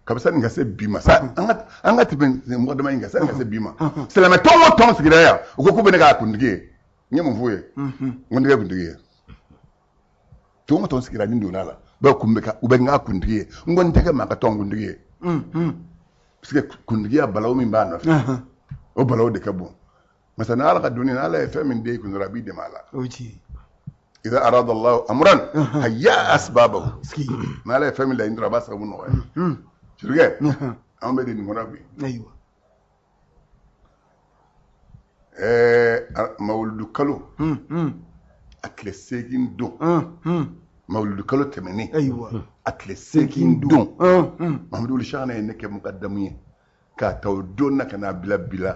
Kabisa nin ka se bi ma sa, an ka tɛmɛ mɔgɔ dama in kan, sani ka se bi ma. Silamɛ tɔn o tɔn sigira yan, u ko k'u bɛ ne k'a kuntigi ye. N ye mun f'u ye? N ko n tɛ kɛ kuntigi ye. Tɔn o tɔn sigira ni donna a la, bɛɛ kun bɛ ka, u bɛ n k'a kuntigi ye. N ko n tɛ kɛ maa ka tɔn kuntigi ye. Parce que kuntigiya balawu min b'a nɔfɛ, o balawu de ka bon. Masa ni ala ka doni, ala ye fɛn min d'e kun dɔrɔn, a b'i dɛmɛ a la. Idha arada Allahu amran hayya asbabahu. N'ala ye fɛn min laɲini dɔrɔn, a b'a sababu nɔgɔya. Surukɛ, anw bɛ de nin kɔnɔ bi. Mawuludu kalo a tile 8 don, mawuludu kalo tɛmɛnen a tile 8 don, Mahamadu Wuli Shana ye ne kɛ mukadamu ye k'a ta o don na ka n'a bila bi la.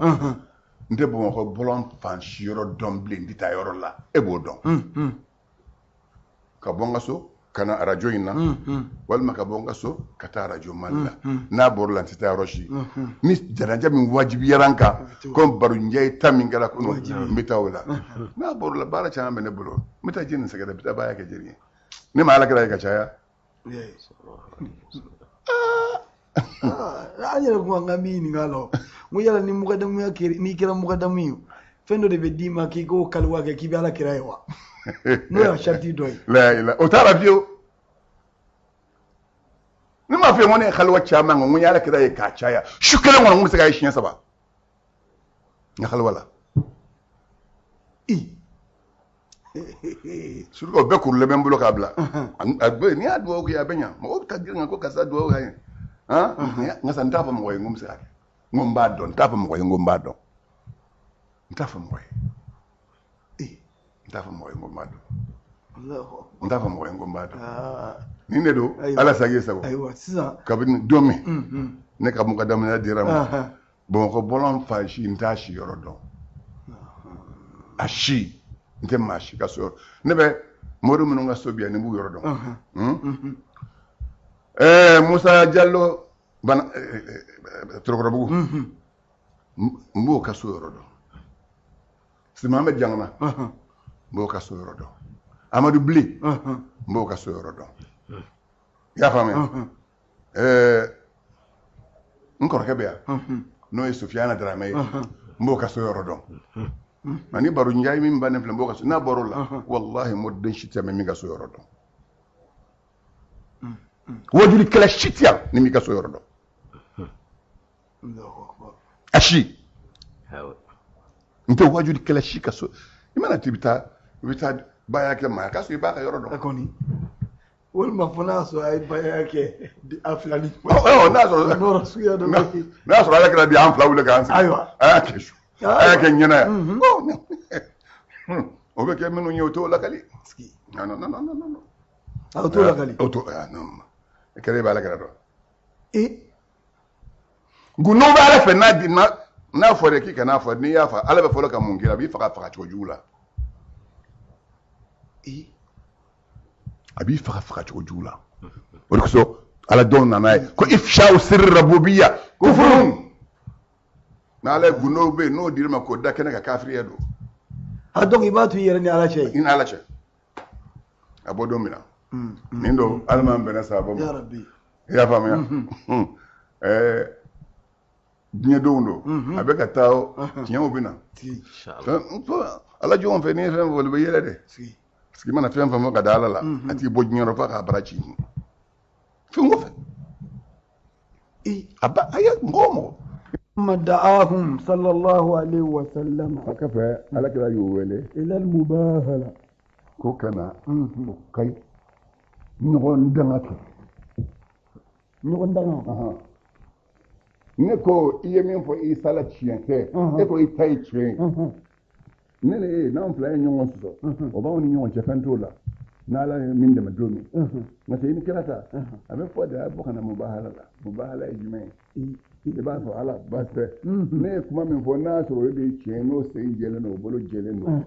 N tɛ Bamakɔ bɔlɔn fan si yɔrɔ dɔn bilen, n tɛ taa yɔrɔ la, e b'o dɔn. Ka bɔ n ka so ka na arajo in na, walima ka bɔ n ka so ka taa arajo Mali la. N'a bɔr'o la, n tɛ taa yɔrɔ si. Ni janaja min wajibiyara n kan, komi barojɛ ye ta min kɛra kɔnɔ, n bɛ taa o la. N'a bɔr'o la, baara caman bɛ ne bolo, n bɛ taa jeni sɛgɛrɛ, n bɛ taa baara kɛ jeni ye. Ne ma ala kira ye ka caya. An yɛrɛ ko an ka min ɲininka a la, n ko yala ni mukadamuya kɛra, n'i kɛra mukadamu ye, fɛn dɔ de bɛ d'i ma k'i k'o kaliwa kɛ k'i bɛ ala kira ye wa? N'o y'a sariti dɔ ye. La ilaha, o t'a la fiyewu. Ne m'a f'i ye n ko ne ye kaliwa caman kɛ, n ko n ye ala kira ye k'a caya. Su kelen kɔnɔ n bɛ se k'a ye siɲɛ 3. N ka kaliwa la. Surtout o bɛɛ kurulen bɛ n bolo k'a bila. A bɛ, n'i y'a dugawu kɛ a bɛ ɲa. Mɔgɔw bɛ taa girin kan ko karisa dugawu kɛ n ye. Nka sa n t'a fɔ mɔgɔ ye n ko n bɛ se k'a kɛ. N ko n b'a dɔn, n t'a fɔ mɔgɔ ye n ko n b'a dɔn. N t'a fɔ mɔgɔ ye. N t'a fɔ mɔgɔ ye n ko n b'a dɔn. N t'a fɔ mɔgɔ ye n ko n b'a dɔn. Nin de don, ala sago i sago. Ayiwa, sisan. Kabini don min, ne ka mukadamuya dira n ma. Bamakɔ bɔlɔn fan si n t'a si yɔrɔ dɔn. A si n tɛ maa si ka so yɔrɔ. Ne bɛ mori minnu ka so bi yan, ne b'u yɔrɔ dɔn. Musa Jalo bana Torokɔrɔbugu, n b'o ka so yɔrɔ dɔn. Simahamɛdi Jangana, n b'o ka so yɔrɔ dɔn. Amadu Bilen, n b'o ka so yɔrɔ dɔn. I y'a faamuya? N kɔrɔkɛ bɛ yan, n'o ye Sofiyana Daramɛ ye, n b'o ka so yɔrɔ dɔn. Ani baro njayi min bannen filɛ, n b'o ka so, n'a bɔr'o la, walahi moriden si tɛ min ka so yɔrɔ dɔn. Wajulikɛla si tɛ yan ni m'i ka so yɔrɔ dɔn. A si. N tɛ wajulikɛla si ka so. I mana t'i bɛ taa, i bɛ taa baara kɛ maa ye, k'a sɔrɔ i b'a ka yɔrɔ dɔn. A kɔni. Walima fo n'a y'a sɔrɔ a ye baya kɛ a fila ni. N'a sɔrɔ nɔrɔ suguya dɔ bɛ yen. N'a sɔrɔ ala kira di an fila wuli k'an sigi. Ayiwa. A y'a kɛ su. A y'a kɛ ɲɛna yan. O bɛ kɛ minnu ye o t'o lakali. Non non non non non. A t'o lakali. O t'o non. E kɛra e bɛ ala kira dɔn. E. Gundo bɛ ala fɛ n'a di n'a fɔra k'i kana fɔ n'i y'a fɔ ala bɛ fɔlɔ ka mun k'i la a b'i faga faga cogo jugu la. A b'i faga faga cogo jugu la. O de kosɔn ala dɔw nana ye ko ifshaw sirri rabubiyya kufrun. N'ala ye gundo bɛ yen n'o dir'i ma k'o da kɛnɛ kan kafiriya don. A donc i b'a to i yɛrɛ ni ala cɛ. I ni ala cɛ. A bɔ don min na. Nin don ala m'an bɛnna sababu ma. Ya Rabbi. I y'a faamuya. Diɲɛ donw don a bɛ ka taa tiɲɛw bɛ na. Ala jɔnw fɛ n'i ye fɛn fɔ olu bɛ yɛlɛ dɛ. Parce que i mana fɛn fɛn fɔ ka da ala la a t'i bɔ diɲɛ rɔ f'a k'a bara ci. Fɛn o fɛn. A ba a ye mɔgɔ o mɔgɔ. ثم دعاهم صلى الله عليه وسلم. A kɔfɛ ala kira y'u wele. إلى المباهلة. Ko ka na o ka ɲɔgɔn danga kɛ. Ɲɔgɔn danga. Ne ko i ye min fɔ Isa la tiɲɛ tɛ, e ko i ta ye tiɲɛ ye. Ne ni e n'anw fila ye ɲɔgɔn sɔsɔ, o b'anw ni ɲɔgɔn cɛ fɛn t'o la. N'ala ye min dɛmɛ don min. N'o tɛ i ni kira ta, a bɛ fɔ de a bɔ ka na mubahala la. Mubahala ye jumɛn ye? I b'a fɔ ala baasi tɛ. Ne ye kuma min fɔ n'a sɔrɔ o de ye tiɲɛ ye n'o sen jɛlen don o bolo jɛlen don.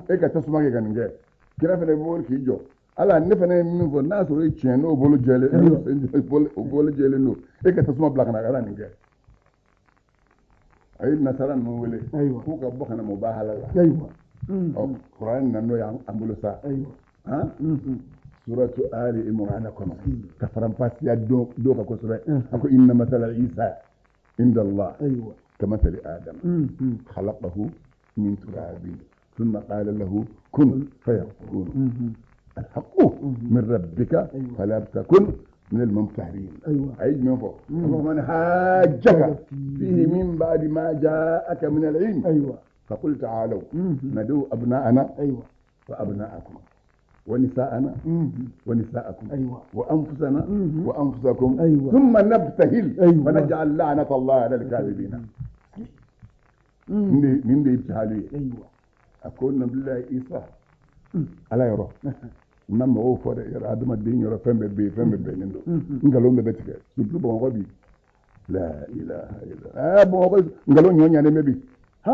E ka tasuma kɛ ka nin kɛ. Kira fana bɛ wuli k'i jɔ. Ala ne fana ye min fɔ n'a sɔrɔ o ye tiɲɛ n'o bolo jɛlen o bolo jɛlen don e ka tasuma bila ka na ala nin kɛ. A ye nasara ninnu wele k'u ka bɔ ka na mubahala la. Ɔ kuranɛ nana n'o ye an bolo sa. Suratu Ali Imran kɔnɔ ka faranfasiya dɔw kan kosɛbɛ. A ko inna masala Isa inda Allah kamasali Adama khalaqahu min turabin thumma qala lahu kun fayakun. الحق من ربك فلا تكن من الممتهرين. أي من فوق. ومن حاجك فيه من بعد ما جاءك من العلم فقل تعالوا ندعو أبناءنا وأبناءكم ونساءنا ونساءكم وأنفسنا وأنفسكم ثم نبتهل فنجعل لعنة الله على الكاذبين. من دي ابتهالية. أكون بالله إيسا ala yɔrɔ n ma mɔgɔw fɔ dɛ yɔrɔ adamaden yɔrɔ fɛn bɛɛ bɛ yen fɛn bɛɛ bɛnnen don nkalon bɛɛ bɛ tigɛ surtout Bamakɔ bi la ilaha illallah Bamakɔ nkalon ɲɔ ɲanen bɛ bi ha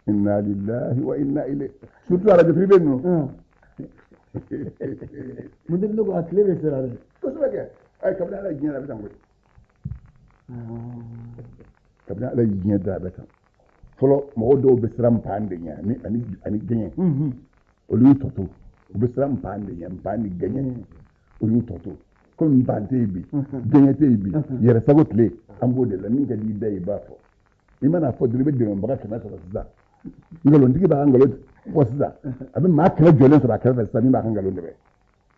inna lillahi wa inna ilayhi surtout arajo privé ninnu. Mun de ne ko a tile bɛ sera dɛ. Kosɛbɛ kɛ ayi kabini ala ye diɲɛ da a bɛ tan koyi kabini ala ye diɲɛ da a bɛ tan fɔlɔ mɔgɔw dɔw bɛ siran npan de ɲɛ ani ani gɛɲɛ. Olu y'u tɔ to u bɛ siran npan de ɲɛ npan ni gɛɲɛ olu y'u tɔ to komi npan tɛ yen bi gɛɲɛ tɛ yen bi yɛrɛsago tile an b'o de la min ka di i da ye i b'a fɔ i mana fɔ dɔrɔn i bɛ dɛmɛbaga 100 sɔrɔ sisan nkalontigi b'a ka nkalon fɔ sisan a bɛ maa 100 jɔlen sɔrɔ a kɛrɛfɛ sisan min b'a ka nkalon dɛmɛ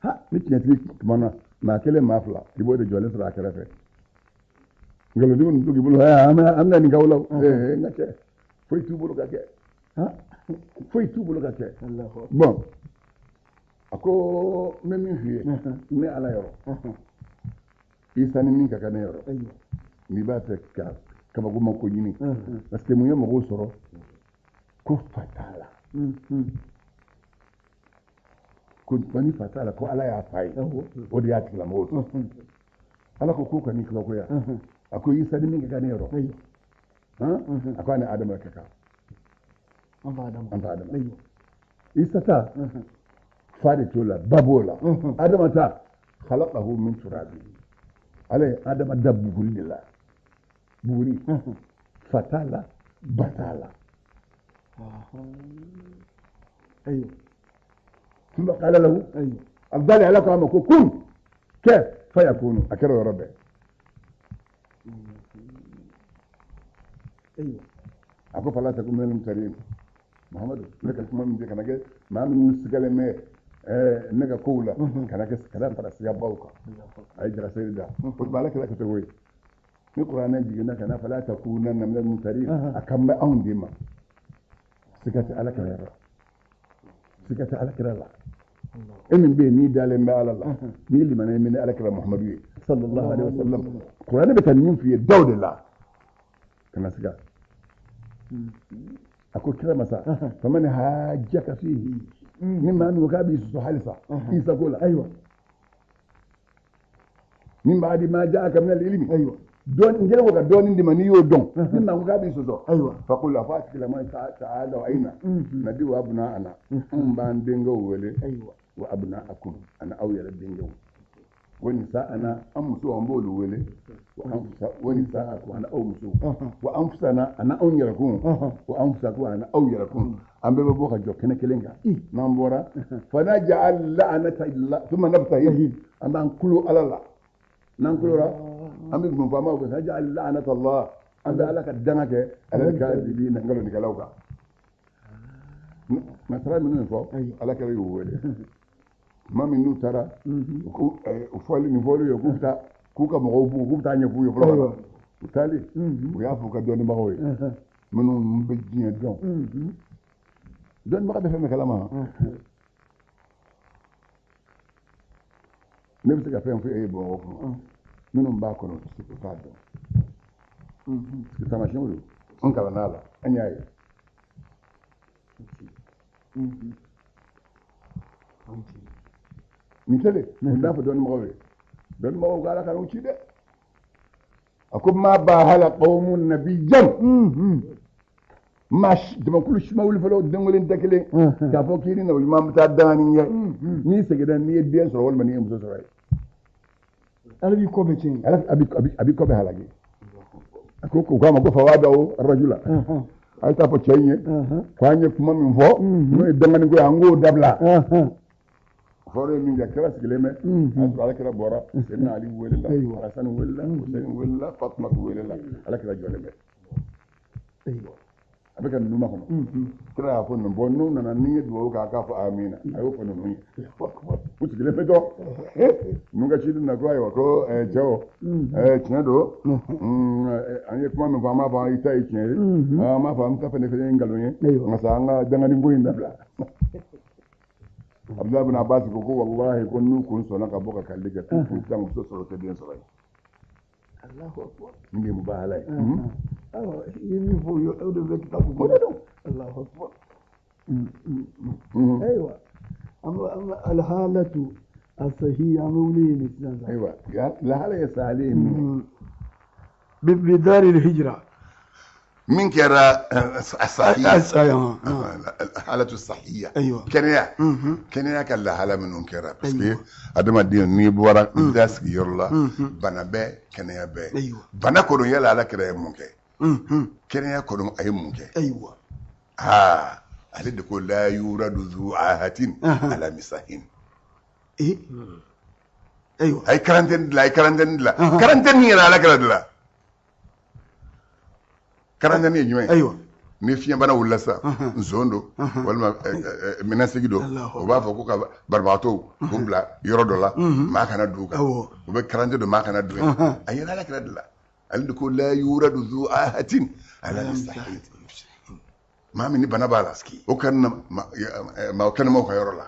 ha ni tiɲɛtigi tuma na maa 1 maa 2 i b'o de jɔlen sɔrɔ a kɛrɛfɛ nkalontigi ninnu to k'i bolo an bɛna nin k'aw la n ka cɛ foyi t'u bolo ka kɛ. Foyi t'u bolo ka kɛ. Bon a ko n bɛ min f'i ye ne ala yɔrɔ Isa ni min ka kan ne yɔrɔ n'i b'a fɛ ka kabakoma ko ɲini parce que mun ye mɔgɔw sɔrɔ ko fa t'a la ko ni fa t'a la ko ala y'a fa ye o de y'a tigilamɔgɔw sɔrɔ ala ko k'o ka n'i kabakoya a ko Isa ni min ka kan ne yɔrɔ a ko a ni Adama ka kan. An fa Adama. Isa ta fa de t'o la ba b'o la. Adama ta khalaqahu min turabi. Ala ye Adama da buguri de la. Buguri. Fa t'a la ba t'a la. Ayiwa. Thumma qala lahu. Ayiwa. Abdali ala ko a ma ko kun kɛ fayakunu a kɛra o yɔrɔ bɛɛ. Ayiwa. A ko fala takun minal mumtarin. Muhammadu ne ka kuma min kana kɛ maa minnu sigalen bɛ ne ka kow la kana kɛ kana fara sigabaw kan a ye jaraseri da o tuma ala kɛra kɛcogo ye ni kuranɛ jiginna ka na fala takunanna minal mumtarin a kan bɛ anw de ma siga tɛ ala kira la siga tɛ ala kira la E min bɛ yen n'i dalen bɛ Ala la, n'i limaniya min ni Ala kira Muhamadu ye sallallahu alaihi wa sallam, kuranɛ bɛ ka nin f'i ye daw de la, kana siga. A ko kira masa, faman hajjaka fihi, ni maa min ko k'a b'i sɔsɔ halisa Isa ko la, ayiwa, min ba'di ma ja'aka min al-ilmi, ayiwa, dɔɔni n kɛlen ko ka dɔɔni d'i ma n'i y'o dɔn, ni maa ko k'a b'i sɔsɔ, ayiwa, faqul, a fɔ a tigilama, ta'alaw ayna nadi'u abna'ana, anw b'an denkɛw wele, ayiwa, wa abna'akum, ani aw yɛrɛ denkɛw, wa nisa'ana, an musow an b'olu wele, wa anfusa wa nisa'akum, ani aw musow, wa anfusana, ani anw yɛrɛ kun, wa anfusakum, ani aw yɛrɛ kun, an bɛɛ bɛ bɔ ka jɔ kɛnɛ kelen kan. N'an bɔra, fanaj'al la'nata illa thumma nabtahil, an b'an kulo Ala la. N'an kulora, an bɛ mun fɔ? An b'a fɔ fanaj'al la'nata Allah, an bɛ Ala ka danga kɛ alal kadhibina, nkalontigɛlaw kan. Nasara minnu fɔ, Ala kɛra y'u wele tuma min n'u taara, u fɔli nin fɔli ye k'u bɛ taa k'u ka mɔgɔw b'u k'u bɛ taa ɲɛf'u ye fɔlɔ. U taalen, u y'a fɔ u ka dɔnnibagaw ye minnu bɛ diɲɛ dɔn. Dɔnnibaga bɛ fɛn bɛɛ kalama. Ne bɛ se ka fɛn fɔ e ye Bamakɔ kɔnɔ, minnu b'a kɔnɔ u tɛ se k'u t'a dɔn, parce que taamasiyɛnw don, an kalanna a la, an y'a ye. Nin kɛlen, u n'a fɔ dɔnnibagaw ye, dɔnnibagaw ko Ala kana u ci dɛ. A ko ma bahala qawmun nabiyyan, maa jamakulu si ma wuli fɔlɔ, den kelen tɛ kelen k'a fɔ k'i ni nabi ɲuman bɛ taa danganin kɛ, n'i seginna, n'i ye den sɔrɔ walima n'i ye muso sɔrɔ ye, Ala b'i kɔ bɛ tiɲɛ. Ala a b'i kɔ bɛ halaki. A ko u k'a ma ko fawadaw rajula, a ye taa fɔ cɛ in ye ko an ye kuma min fɔ n'o ye danganin ko ye, an k'o dabila. Fɔlɔ ye min kɛ, kira sigilen bɛ, a sɔrɔ Ala kira bɔra, Seyidina Ali welela, Alasani welela, Husɛni welela, Fatumatu welela, Ala kira jɔlen bɛ, a bɛ ka ninnu makɔnɔ. Kira y'a fɔ ninnu bɔn, n'u nana ni ye dugawu kɛ, a k'a fɔ amina. A y'o fɔ ninnu ye, u sigilen bɛ dɔn ninnu ka ciden na ko ayiwa, ko cɛw, tiɲɛ don, an ye kuma min fɔ, an b'a fɔ i ta ye tiɲɛ ye, an b'a fɔ an ta fɛnɛ fɛnɛ ye nkalon ye, nka sa an ka danganin ko in dabila. Abudulayi bin Abbas ko walahi, ko n'u kun sɔnna ka bɔ ka kalili kɛ, k'u kun tɛ muso sɔrɔ, tɛ den sɔrɔ ye. Allahu akbar. Nin de ye mubahala ye. Ayiwa, i ye min fɔ, o de bɛ kitabu O de don. Allahu akbar. Ayiwa, an bɛ alhalatu asahiya, an bɛ wuli yen sisan sa. Ayiwa, lahala ye sahali ye min ye. Bidari hijra. Min kɛra sahiya, halatu sahiya, kɛnɛya, kɛnɛya ka lahala minnu kɛra, parce que adamaden n'i bɔra i bɛ taa sigi yɔrɔ la, bana bɛ, kɛnɛya bɛ. Bana kɔnɔ, yala Ala kira ye mun kɛ? Kɛnɛya kɔnɔ, a ye mun kɛ? Ayiwa. Aa, ale de ko la yuradu zu ahatin ala misahin. Ayiwa. A ye quarantaine dilan, a ye quarantaine dilan, quarantaine yɛrɛ Ala kira dilan. Quarantaine ye jumɛn ye? Ayiwa. Ni fiɲɛbana wulila sisan, nson don walima minɛsigi don, u b'a fɔ ko ka banabagatɔw k'u bila yɔrɔ dɔ la, maa kana don u kan, u bɛ quarantaine don, maa kana don yen. A yɛrɛ Ala kira dilan, ale de ko la yuradu zu ahatin ala misahin, maa min ni bana b'a la, o kana na maa kɛnɛmaw ka yɔrɔ la.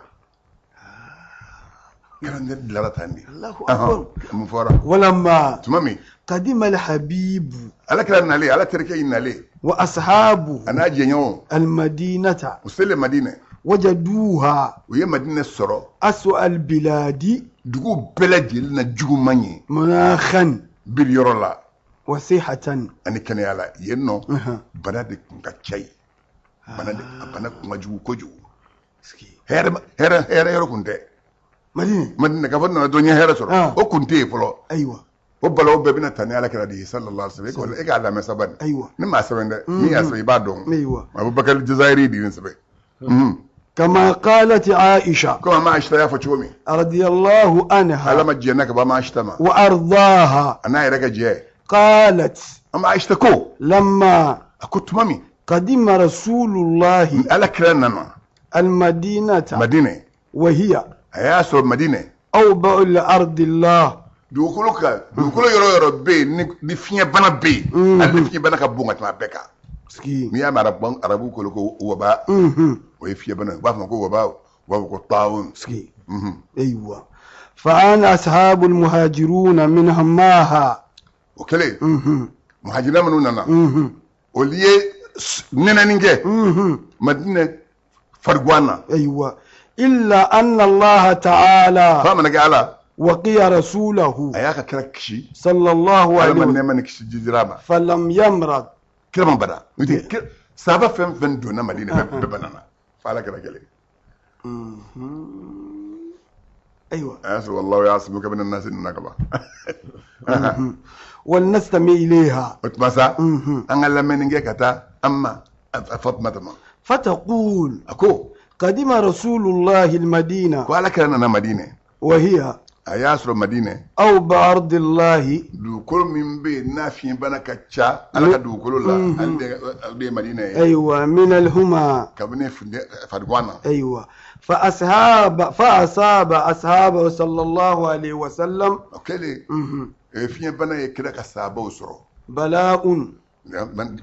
Quarantaine dilanna tan de. Allahu akbar. Mun fɔra? Walamma tuma min qadima alhabibu, Ala kira nalen, Ala terikɛ in nalen, wa ashabu, a n'a jɛɲɔgɔnw, almadinata, u selen Madinɛ, wajaduha, u ye Madinɛ sɔrɔ, aswa albiladi, dugu bɛɛ lajɛlen na juguman ye, munakhan, biri yɔrɔ la, wa sihatan, ani kɛnɛya la. Yen nɔ, bana de tun ka ca yen, bana de, a bana tun ka jugu kojugu, hɛrɛ hɛrɛ hɛrɛ yɔrɔ kun tɛ Madinɛ. Madinɛ, k'a fɔ nana dɔn n ye hɛrɛ sɔrɔ, o kun tɛ yen fɔlɔ. Ayiwa. O balawu bɛɛ bɛna ta ni Ala kira de ye sallallahu alaihi wasallam. E k'a lamɛn sabali. Ayiwa. Ne m'a sɛbɛn dɛ, min y'a sɛbɛn i b'a dɔn. Ayiwa. Abubakar Jazairi de ye nin sɛbɛn. Kama qalat Aisha. Komi an Aisha y'a fɔ cogo min. Radiyallahu anha. Ala ma jɛnna ka bɔ an Aisha ma. Wa ardaha. A n'a yɛrɛ ka jɛ. Qalat. An Aisha ko. Lamma. A ko tuma min. Qadima Rasulullahi. Ala kira nana. Almadinata. Madinɛ. Wa hiya. A y'a sɔrɔ Madinɛ. Awba'u ardillah. Dugukolo kan, dugukolo yɔrɔ yɔrɔ bɛ yen ni fiɲɛbana bɛ yen, hali ni fiɲɛbana ka bon ka tɛmɛ a bɛɛ kan. N'i y'a mɛn arabu ko ko waba, o ye fiɲɛbana ye, u b'a fɔ ma ko waba. U b'a fɔ ko taawun. Ayiwa, fa'ana ashabul muhajiruna min hammaha. O kɛlen, muhajirina minnu nana, olu ye nɛnɛni kɛ Madinɛ fariguan na. Ayiwa, illa anna Allah ta'ala f'a mana kɛ Ala waqiya rasulahu, a y'a ka kira kisi, sallallahu Ala alaihi ma wa nɛɛma ni kisi jidira ma. Falam yamrad. Kira ma bana. N'o tɛ, sahaba fɛn fɛn donna Madinɛ, bɛɛ banana f'a Ala kira kelen. Ayiwa. A y'a sɔrɔ wallahu ya'simuka minan nasi nana ka ban. Walnastami ilayha. O tuma sa, an ka lamɛnni kɛ ka taa an ma a Fatumata ma. Fataqul. A ko: قدم رسول الله المدينة. Ko Ala kira nana Madinɛ. وهي A y'a sɔrɔ Madinɛ أوبى أرض الله. dugukolo min bɛ yen n'a fiɲɛbana ka ca Ala ka dugukolo la, ale de ye Madinɛ ye. أيوة، من الهما. Kabini funde fariguan na. أيوة، فأصاب أصحابه صلى الله عليه وسلم O kɛlen, fiɲɛbana ye kira ka sahabaw sɔrɔ. بلاء.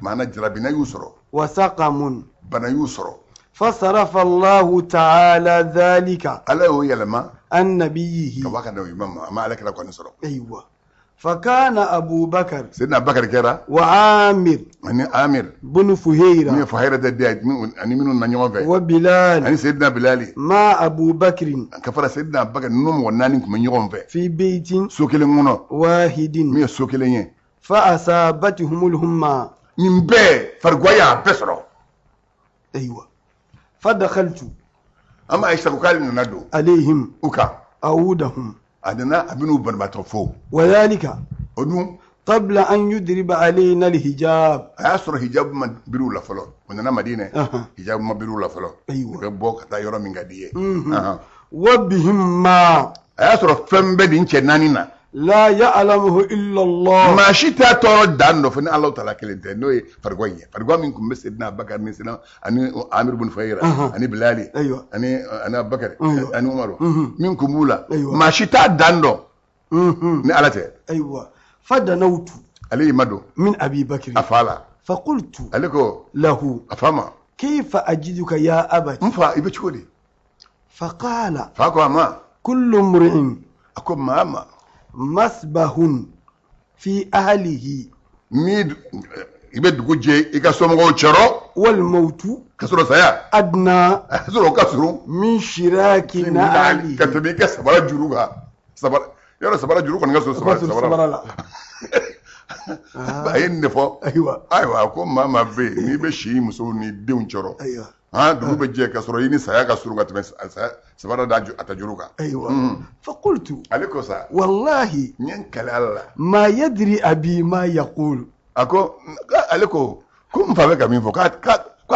Maana jarabina y'u sɔrɔ. وسقم. Bana y'u sɔrɔ. فصرف الله تعالى ذلك Ala y'o yɛlɛma عن نبيه. ka bɔ a ka nabi ɲuman ma, a ma Ala kira kɔni sɔrɔ. أيوة، فكان أبو بكر Seydina Bakari kɛra وعامر ani Amir بن min ye فهيرة Fuhayira de den ye, ani minnu na ɲɔgɔn fɛ, وبلال ani Seydina Bilali مع أبو بكر ka fara Seydina Bakari, ninnu mɔgɔ naani tun bɛ ɲɔgɔn fɛ في بيت so kelen kɔnɔ واحد. min ye so kelen ye. فأصابتهم الهمة. Nin bɛɛ fariguwa y'a bɛɛ sɔrɔ. أيوة، فدخلت An ma Ayisa ko k'ale nana don عليهم u kan. أعودهم. A nana, a bɛn'u banabaatɔ fo. وذلك O dun, قبل أن يضرب علينا الحجاب. a y'a sɔrɔ hijabu ma biri u la fɔlɔ. U nana Madinɛ, hijabu ma biri u la fɔlɔ. U bɛ bɔ ka taa yɔrɔ min ka di ye. وبهم ما A y'a sɔrɔ fɛn bɛɛ nin cɛ naani na. لا يعلمه إلا الله. Maa si t'a tɔɔrɔ dan dɔ fo ni Alahu taala kelen tɛ, n'o ye fariguwa in ye, fariguwa min tun bɛ Seydina Abubakar ni Seydina ani Amir bin Fuhayira ani Bilali ani Abubakar ani Umaru min tun b'u la. Maa si t'a dan dɔn ni Ala tɛ. أيوة، فدنوت Ale y'i ma don من أبي بكر. a fa la. فقلت Ale ko له: a fa ma: كيف أجدك يا أبت؟ N fa, i bɛ cogo di? فقال: Fa ko a ma: كل امرئ A ko maa ma مسبح في أهله. Ni i bɛ dugu jɛ i ka somɔgɔw cɛrɔ والموت ka sɔrɔ saya أدنى a y'a sɔrɔ o ka surun من شراك ka نعله. tɛmɛ i ka sabara juru kan. Sabara yɔrɔ, sabara juru kɔni ka surun sabara la. A ye nin de fɔ. Ayiwa, a ko maa maa bɛ yen n'i bɛ si musow ni denw cɛrɔ, han, dugu bɛ jɛ ka sɔrɔ i ni saya ka surun ka tɛmɛ sabara da a ta juru kan. أيوة، فقلت: Ale ko sa: والله n ye n kali Ala la. ما يدري أبي ما يقول. A ko, ale ko ko n fa bɛ ka min fɔ, k'a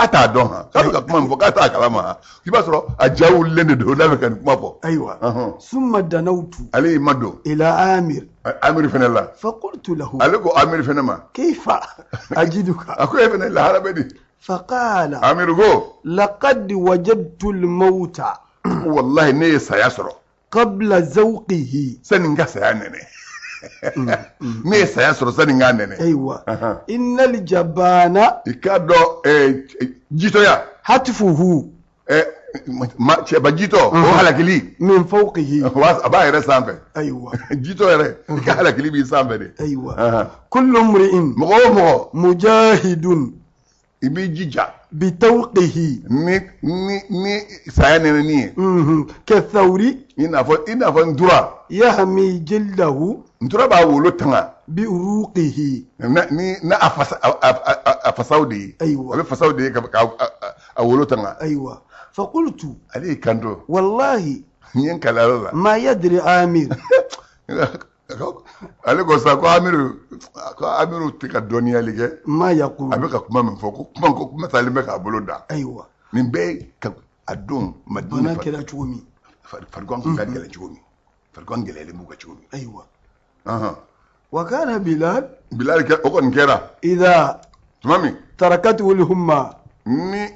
t'a dɔn han, k'a bɛ ka kuma min fɔ, k'a t'a kalama han. I b'a sɔrɔ a ja wulilen de don n'a bɛ ka nin kuma fɔ. أيوة، ثم دنوت Ale y'i ma don إلى عامر. Amiri fɛnɛ la. فقلت له: Ale ko Amiri fɛnɛ ma: كيف أجدك؟ A ko e fɛnɛ lahara bɛ di? فقال: Amiri ko: لقد وجدت الموت ko wallahi ne ye saya sɔrɔ قبل ذوقه. sani n ka saya nɛnɛ. Ne ye saya sɔrɔ sani n k'a nɛnɛ. أيوة، إن الجبان I k'a dɔn jitɔya هتفه cɛba jitɔ, o halakili من فوقه. a b'a yɛrɛ sanfɛ. Jitɔ yɛrɛ, i ka halakili b'i sanfɛ de. أيوة، كل امرئ Mɔgɔ o mɔgɔ مجاهد i b'i jija بتوقه ni saya nɛnɛni ye. كالثور I n'a fɔ ntura. يحمي جلده Ntura b'a wolo tanga بأروقه. na ni na a fasa a fasaw de ye. A bɛ fasaw de ye ka a wolo tanga. أيوة، فقلت: Ale y'i kanto: والله N ye n kali Ala la. ما يدري عامر. Ale ko sa ko Amiru tɛ ka dɔnniyali kɛ. ما A يقول. bɛ ka kuma min fɔ, ko kuma taalen bɛ k'a bolo da. Nin bɛɛ ka a don Madina Bana kɛra cogo min. Fariguan kun ka gɛlɛn cogo min, fariguan gɛlɛyalen b'u kan cogo min. وكان بلال Bilal kɛ, o kɔni kɛra إذا tuma min تركته الهمة ni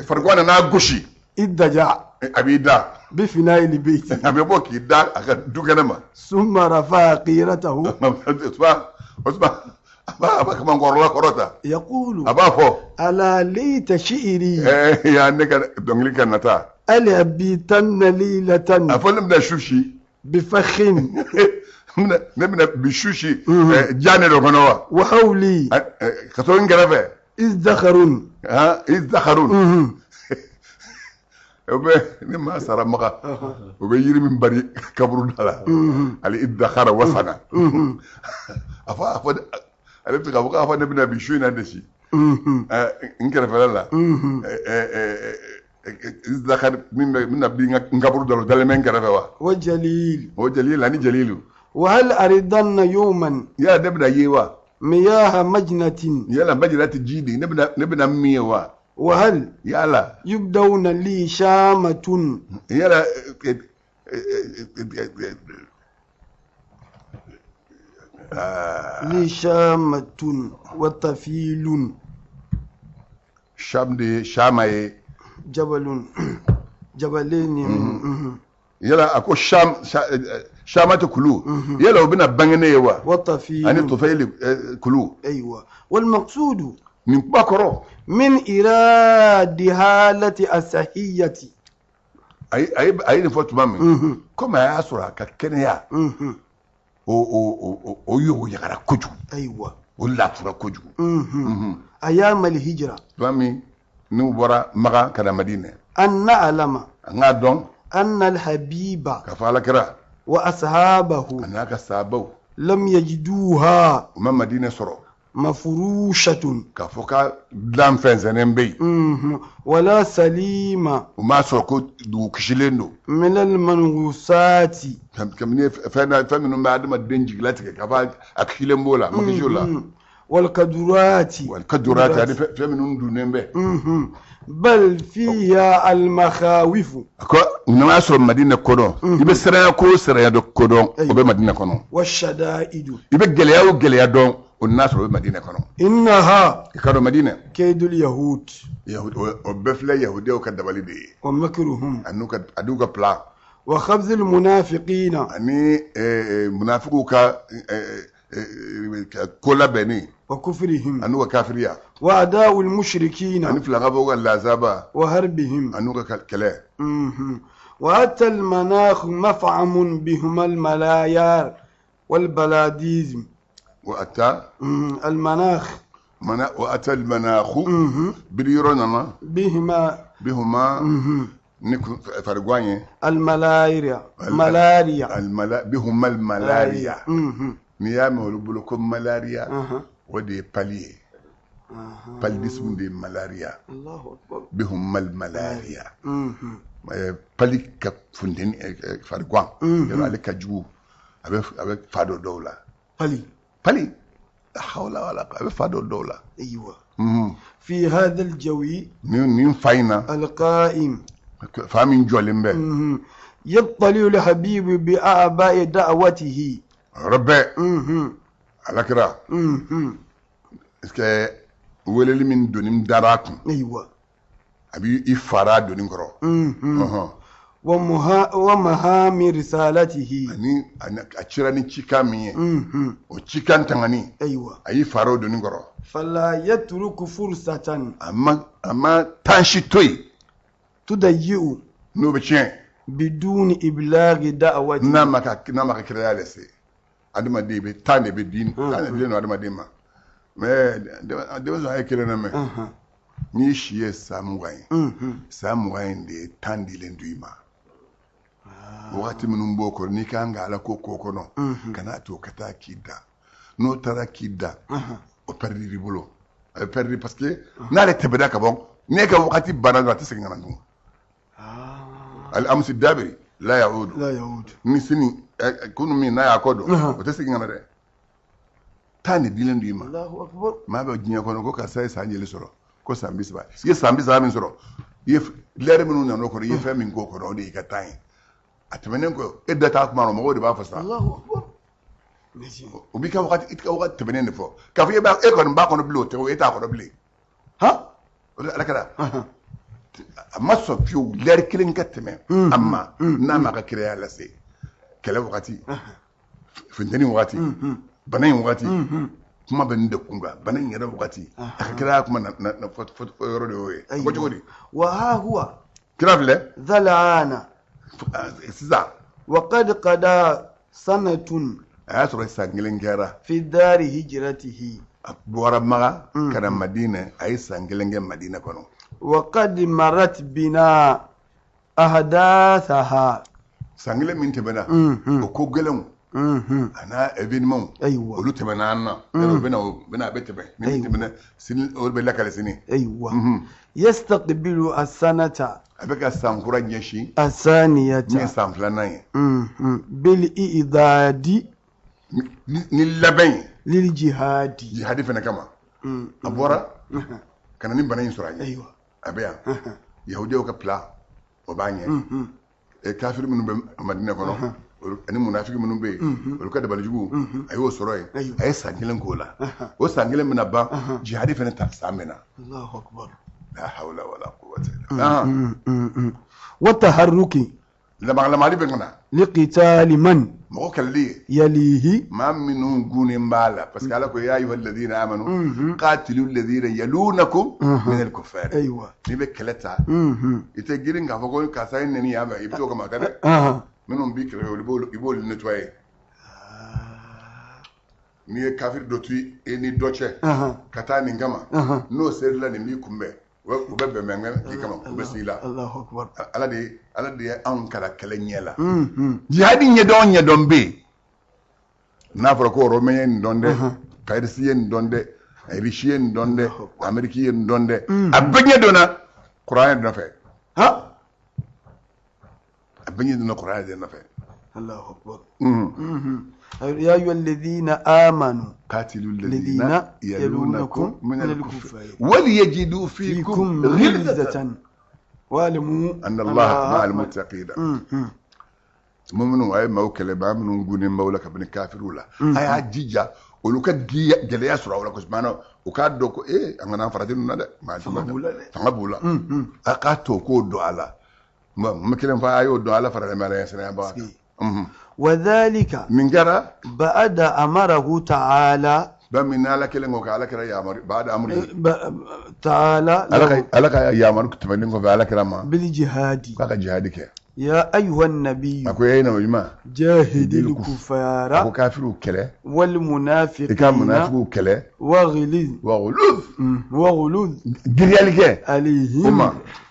fariguan nana gosi, اضطجع a b'i da بفناء البيت. A bɛ bɔ k'i da a ka du kɛnɛ ma. ثم رفع قيرته. O tuma A b'a kamankɔrɔla kɔrɔta. Yaqulu. A b'a fɔ. Ala layta shi'ri. Ya ne ka dɔnkili ka nata. Ala bitanna laylatan. A fɔ ne bɛna su si. Bifakhin. Ne bɛna bi su si jaane dɔ kɔnɔ wa. Wa hawli. Ka to n kɛrɛfɛ. Izdakharun. Izdakharun. O bɛ ni maa sara Maka, o bɛ yiri min bari kaburu da la, ale idakhara wasana. A fɔ ale bɛ se k'a fɔ k'a fɔ ne bɛna bi su in na de si n kɛrɛfɛla la, idakhar min bɛ n bɛna bi n kaburu da la, o dalen bɛ n kɛrɛfɛ wa. Wa jalil. O jalil ani jalilu. Wa hal aridanna yawman. Yala ne bɛna ye wa. Miyaha majnatin. Yala majnati ji de ne bɛna min ye wa. وهل yala يبدون لي شامة. Yala لي شامة وطفيل. Sham de ye shama ye. جبل جبلين. Yala a ko sham shamatu kulu, yala o bɛna bange ne ye wa. وطفيل. Ani tufayili kulu. أيوة، والمقصود Nin kuma kɔrɔ. من إيراد حالة الصحية. A ye nin fɔ tuma min, komi a y'a sɔrɔ a ka kɛnɛya o yogoyagara kojugu. O lafura kojugu. أيام الهجرة. Tuma min n'u bɔra Makan ka na Madinɛ. أن نعلم An k'a dɔn. أن الحبيب K'a fɔ Alakira وأصحابه a n'a ka sahabaw لم يجدوها u ma Madinɛ sɔrɔ مفروشة k'a fɔ ka dilan fɛnsɛnnen bɛ yen. ولا سليمة U m'a sɔrɔ ko dugu kisilen don من المنغوصات. Kabini fɛn na, fɛn minnu bɛ adamaden jigilatigɛ, k'a fɔ a kisilen b'o la, a ma kisi o la. والقدرات. Kadurati, ani fɛn minnu dunnen bɛ. بل فيها المخاوف. A ko n'a y'a sɔrɔ Madinɛ kɔnɔ, i bɛ siranya ko o siranya dɔ kodɔn, o bɛ Madinɛ kɔnɔ. والشدائد. I bɛ gɛlɛya o gɛlɛya dɔn, o n'a sɔrɔ o bɛ Madinɛ kɔnɔ. إنها I ka dɔn Madinɛ كيد اليهود o bɛɛ filɛ yahudiyaw ka dabali de ye ومكرهم an'u ka plan وخبث المنافقين ani munafigiw ka ko labɛnni وكفرهم an'u ka kafiriya وأداء المشركين ani filankafow ka lazaba وهربهم. an'u ka kɛlɛ. وأتى المناخ مفعم بهما الملايار والبلاديزم. Wa ata المناخ mana wa ata almanakhu biri yɔrɔ nana بهما bihuma ni farigwan ye. الملاريا ملاريا. Bihuma almalaria. N'i y'a mɛn olu bolo ko malaria, o de ye pali ye, paludisme de ye malaria. الله أكبر. Bihuma almalaria. Pali ka funteni, farigwan yɔrɔ ale ka jugu, a bɛ fa dɔ dɔw la. Pali. Pali, la hawla wala a bɛ fa dɔ dɔw la. في هذا الجو Nin fa in na القائم fa min jɔlen bɛ يطلع الحبيب بأعباء دعوته. O yɔrɔ bɛɛ Alakira est ce que weleli min doni dara a kun a b'i i fara doni kɔrɔ. ومهام رسالته. Ani a cira ni cikan min ye, o cikan tangani a y'i fara o doni kɔrɔ. فلا يترك فرصة A ma temps si to yen تضيء n'o bɛ tiɲɛ بدون إبلاغ دعوته. n'a ma ka kiraya lase. Adamaden bɛ temps de bɛ di, temps de dilen don adamaden ma. Mais denmisɛn a ye kelen na mɛn n'i si ye san 20 ye, san 20 in de ye temps dilen don i ma. Wagati minnu b'o kɔrɔ n'i kan ka Ala ko ko kɔnɔ, kana to ka taa k'i da. N'o taara k'i da, o perdre i bolo, a bɛ perdre, parce que n'ale tɛmɛna ka bɔ n'e ka wagati banna dɔrɔn, a tɛ segin ka na tugun. Al amsi dabiri la yaudu. لا يعود. Ni sini kunu min n'a y'a kɔ don, o tɛ segin ka na dɛ. Temps de dilen don i ma. الله أكبر. Maa bɛ diɲɛ kɔnɔ ko karisa ye san joli sɔrɔ, ko san 30. I ye san 30 min sɔrɔ, i ye lɛri minnu nana o kɔnɔ, i ye fɛn min k'o kɔnɔ, o de y'i ka temps ye. A tɛmɛnen kɔ, e da t'a kuma na, mɔgɔw de b'a fɔ sa. الله أكبر. Merci. O b'i ka wagati, i ka wagati tɛmɛnen de fɔ k'a fɔ e b'a e kɔni b'a kɔnɔ bilen, o tɛ o, e t'a kɔnɔ bilen. Ha. O de Ala kɛra a ma sɔn fiyewu lɛri kelen ka tɛmɛ a ma n'a ma ka kiraya lase. Kɛlɛ wagati, funteni wagati, bana in wagati, Kuma bɛ nin de kun kan, bana in yɛrɛ wagati, a ka kiraya kuma na fɔ yɔrɔ de y'o ye. A ko cogo di? Wa ha huwa, kira filɛ, zalana sisan, wa qad qada sanatun, a y'a sɔrɔ san kelen kɛra, fi dari hijratihi, a bɔra Maga ka na Madinɛ, a ye san kelen kɛ Madinɛ kɔnɔ. Wa qad marat bina ahdathaha, san kelen min tɛmɛna, o ko gɛlɛnw a n'a événement, olu tɛmɛna an na, o bɛna a bɛ tɛmɛ, ni min tɛmɛna sini, o bɛ lakale sini. Ayiwa, yastaqbilu as-sanata, a bɛ ka san kura ɲɛsin, as-saniyata, min ye san filanan ye, bil i'dadi, ni labɛn ye, lil jihadi, jihadi fana kama. A bɔra ka na ni bana in sɔrɔ a ɲɛ, a bɛ yan, yahudiyaw ka plan o b'a ɲɛ, kafiri minnu bɛ Madinɛ kɔnɔ ani munafiki minnu bɛ yen, olu ka dabalijugu, a y'o sɔrɔ yen, a ye san kelen k'o la, o san kelen bɛna ban, jihadi fana ta san bɛna. Allahu akbar. La hawla wala quwwata illa billah. Wa taharruki, lamagali bɛ ka na, liqitali man, mɔgɔ kɛlɛli ye, yalihi, maa minnu gunnen b'a la, parce que Ala ko ya ayyuha alladhina amanu qatilu alladhina yalunakum min al-kuffar. Ayiwa, n'i bɛ kɛlɛ ta, i tɛ girin k'a fɔ ko karisa ye nɛni yan fɛ, i bɛ t'o kama dɛ. Minnu b'i kɛrɛfɛ, i b'olu nettoyer. N'i ye kafiri dɔ to i ni dɔ cɛ ka taa nin kama, n'o ser'i la, nin b'i kunbɛn, u bɛ bɛnbɛn k'i kama, u bɛ s'i la. Ala de ye anw kalan kɛlɛ ɲɛ la. Jihadi ɲɛdɔn bɛ yen. N'a fɔra ko Romain ye nin dɔn dɛ, Perse ye nin dɔn dɛ, Russie ye nin dɔn dɛ, Amérique ye nin dɔn dɛ, a bɛɛ ɲɛ dɔnna kuranɛ nɔfɛ. A bɛɛ ɲɛ dɔnna kuranɛ de nɔfɛ. Allahu akbar. Ya ayyuha alladhina amanu qatilu alladhina yalunakum min al-kuffar wal yajidu fikum ghilzatan wa'lamu anna Allaha ma'al muttaqin. Minnu a ye maaw kɛlɛ, maa minnu gunnen b'aw la kabini kafiriw la, a y'a jija olu ka gɛlɛya sɔrɔ aw la kosɛbɛ, maana u k'a dɔn ko an kana farati ninnu na dɛ, fanga b'u la, a k'a to k'o don a la. N bɛ kelen fɔ, a y'o dɔn, Ala faralen bɛ Ala ɲɛ siranya baga kan. Wa dhalika, Min kɛra, ba'da amarahu ta'ala, ba min Ala kelen ko k'Ala kɛra yamaru ba'da amri ta'ala, Ala ka yamaru tɛmɛnen kɔfɛ Ala kɛra ma, bil jihadi, k'a ka jihadi kɛ. Ya ayyuha an-nabiyyu, a ko e nabi ɲuman, jahidil kuffara, a ko kafiriw kɛlɛ, wal munafiqina, i ka munafiqiw kɛlɛ, waghluz, waghluz, waghluz, giriyali kɛ alayhim,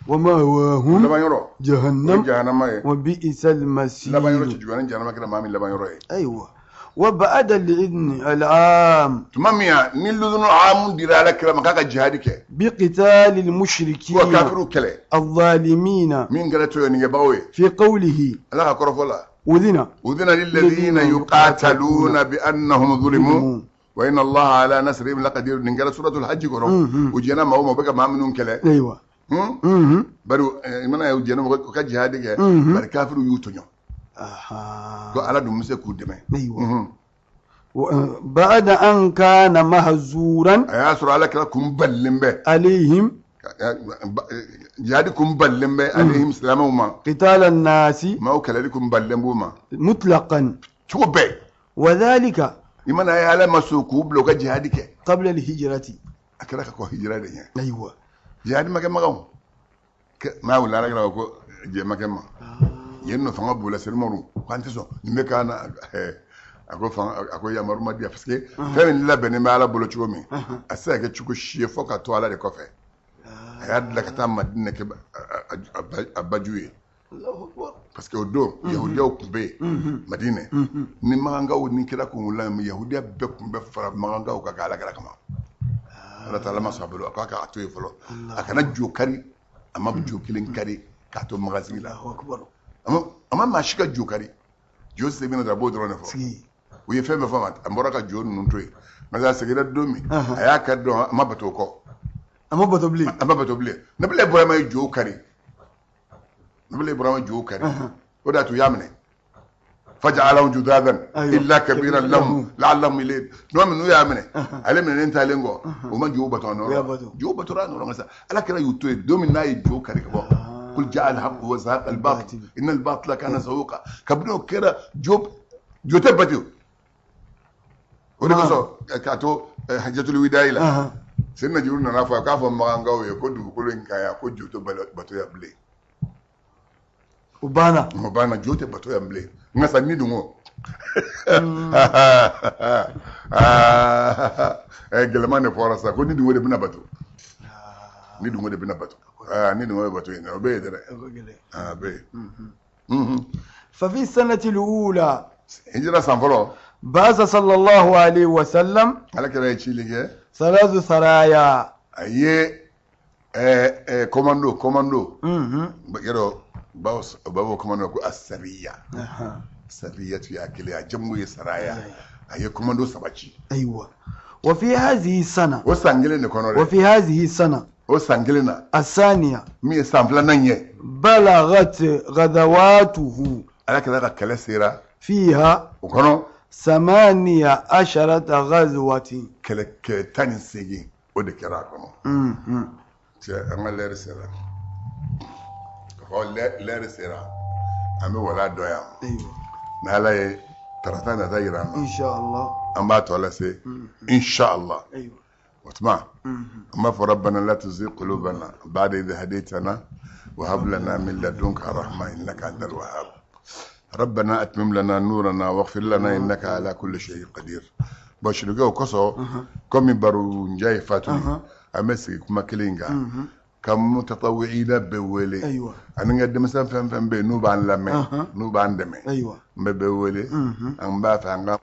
wa ma'wahum, laban yɔrɔ, jahannam, jahannama ye, wa bi'sal masir, laban yɔrɔ cɛjuguya ni jahannama kɛra maa min laban yɔrɔ ye. Ayiwa, wa ba'da al-idhn al-'am, tuma min ni ludunu amu dira Ala kira ma k'a ka jihadi kɛ, bi qitali al-mushrikina, ko kafiriw kɛlɛ, al-zalimina, min kɛra tɔɲɔnikɛbagaw ye, fi qawlihi, Ala ka kɔrɔfɔ la, udhina lilladhina yuqataluna bi annahum zulimu wa inna Allaha ala nasrihim laqadir. Nin kɛra suratul hajj kɔnɔ, u jɛnna maa o maa, u bɛ ka maa minnu kɛlɛ. Ayiwa, Bari i mana ye u jɛnna u ka jihadi kɛ, bari kafiriw y'u tɔɲɔ, ko Ala dun bɛ se k'u dɛmɛ. Ayiwa, ba'da an kana mahzuran, a y'a sɔrɔ Ala kɛra kun balilen bɛ, alayhim, jihadi kun balilen bɛ alayhim silamɛw ma, qital an-nasi, maaw kɛlɛli kun balilen b'u ma, mutlaqan, cogo bɛɛ. Wa dhalika, i mana ye Ala ma sɔn k'u bila u ka jihadi kɛ, qabla al-hijrati, a kɛra ka kɔn hijira de ɲɛ. Ayiwa, jihadi ma kɛ Makan, n'a wulila Ala kɛra ko jɛ ma kɛ ma yen nɔ, fanga b'u la, Selimaru ko an tɛ sɔn nin bɛ k'an na. A ko fanga, a ko yamaru ma di yan, parce que fɛn min labɛnnen bɛ Ala bolo cogo min, a tɛ se ka kɛ cogo si ye fo ka to Ala de kɔfɛ. A y'a dilan ka taa Madinɛ kɛ a baju ye, parce que o don yahudiyaw tun bɛ yen Madinɛ, ni makankaw ni kira kun wulila, yahudiya bɛɛ tun bɛ fara makankaw kan k'Ala kɛra kama. Ala taala ma sɔn a bolo, a k'a k'a to yen fɔlɔ, a kana jo kari, a ma jo kelen kari k'a to magasigi la, a ma maa si ka jo kari, jo seginna dɔrɔn a b'o dɔrɔn de fɔ. U ye fɛn bɛɛ fɔ a ma, a bɔra ka jo ninnu to yen, parce que a seginna don min, a y'a kari dɔrɔn, a ma bato o kɔ, a ma bato bilen, a ma bato bilen. Nabila Ibrahima ye jo kari, Nabila Ibrahima ye jo kari, o de y'a to u y'a minɛ, faja'alahum judadan illa kabiran lahum la'allahum ilayhi. Tuma min n'u y'a minɛ, ale minɛnen taalen kɔ, u ma jo bato a nɔ la, jo batora a nɔ la sa. Ala kɛra y'u to yen don min n'a ye jo kari ka bɔ, qul ja'a al-haqqu wa zahaqa al-batil inna al-batila kana zahuqa. Kabini o kɛra, jo tɛ bato. O de kosɔn k'a to Hajjatul widayi la, Seyidina Jibiri nana fɔ a k'a fɔ makankaw ye ko dugukolo in kan yan, ko jo tɛ bato yan bilen. O banna. O banna, jo tɛ bato yan bilen. Nka sa ni dun ko gɛlɛman de fɔra sa ko ni dun de bɛna bato, ni dun de bɛna bato, ni dun bɛ bato yen, o bɛ yen dɛ, a bɛ yen. ففي السنة الأولى Hijira san fɔlɔ, بعث صلى الله عليه وسلم Ala kira ye cili kɛ. ثلاث سرايا. A ye commando yɔrɔ bawo bawo commando ko asariya, sariya tu y'a kelen, a jamu ye saraya, a ye commando saba ci. أيوة، وفي هذه السنة O san kelen de kɔnɔ dɛ. وفي هذه السنة O san kelen na, الثانية min ye san filanan ye, بلغت غزواته Ala kira ka kɛlɛ sera فيها o kɔnɔ 18 غزوة. Kɛlɛ 18, o de kɛra a kɔnɔ. Cɛ, an ka lɛri sera ka fɔ, lɛri sera, an bɛ wala dɔ yan. N'Ala ye tarata nata yira an na, إن شاء الله. An b'a tɔ lase inshallah. O tuma an b'a fɔ: ربنا لا تزغ قلوبنا بعد إذ هديتنا وهب لنا من لدنك رحمة إنك أنت الوهاب، ربنا أتمم لنا نورنا واغفر لنا إنك على كل شيء قدير. Bon, Sirikɛ, o kosɔn komi baro nja ye fatuli, an bɛ sigi kuma kelen in kan ka mutatawwi'ina bɛɛ wele ani n ka denmisɛn fɛn fɛn bɛ yen n'u b'an lamɛn, n'u b'an dɛmɛ, n bɛ bɛɛ wele, an b'a fɛ an ka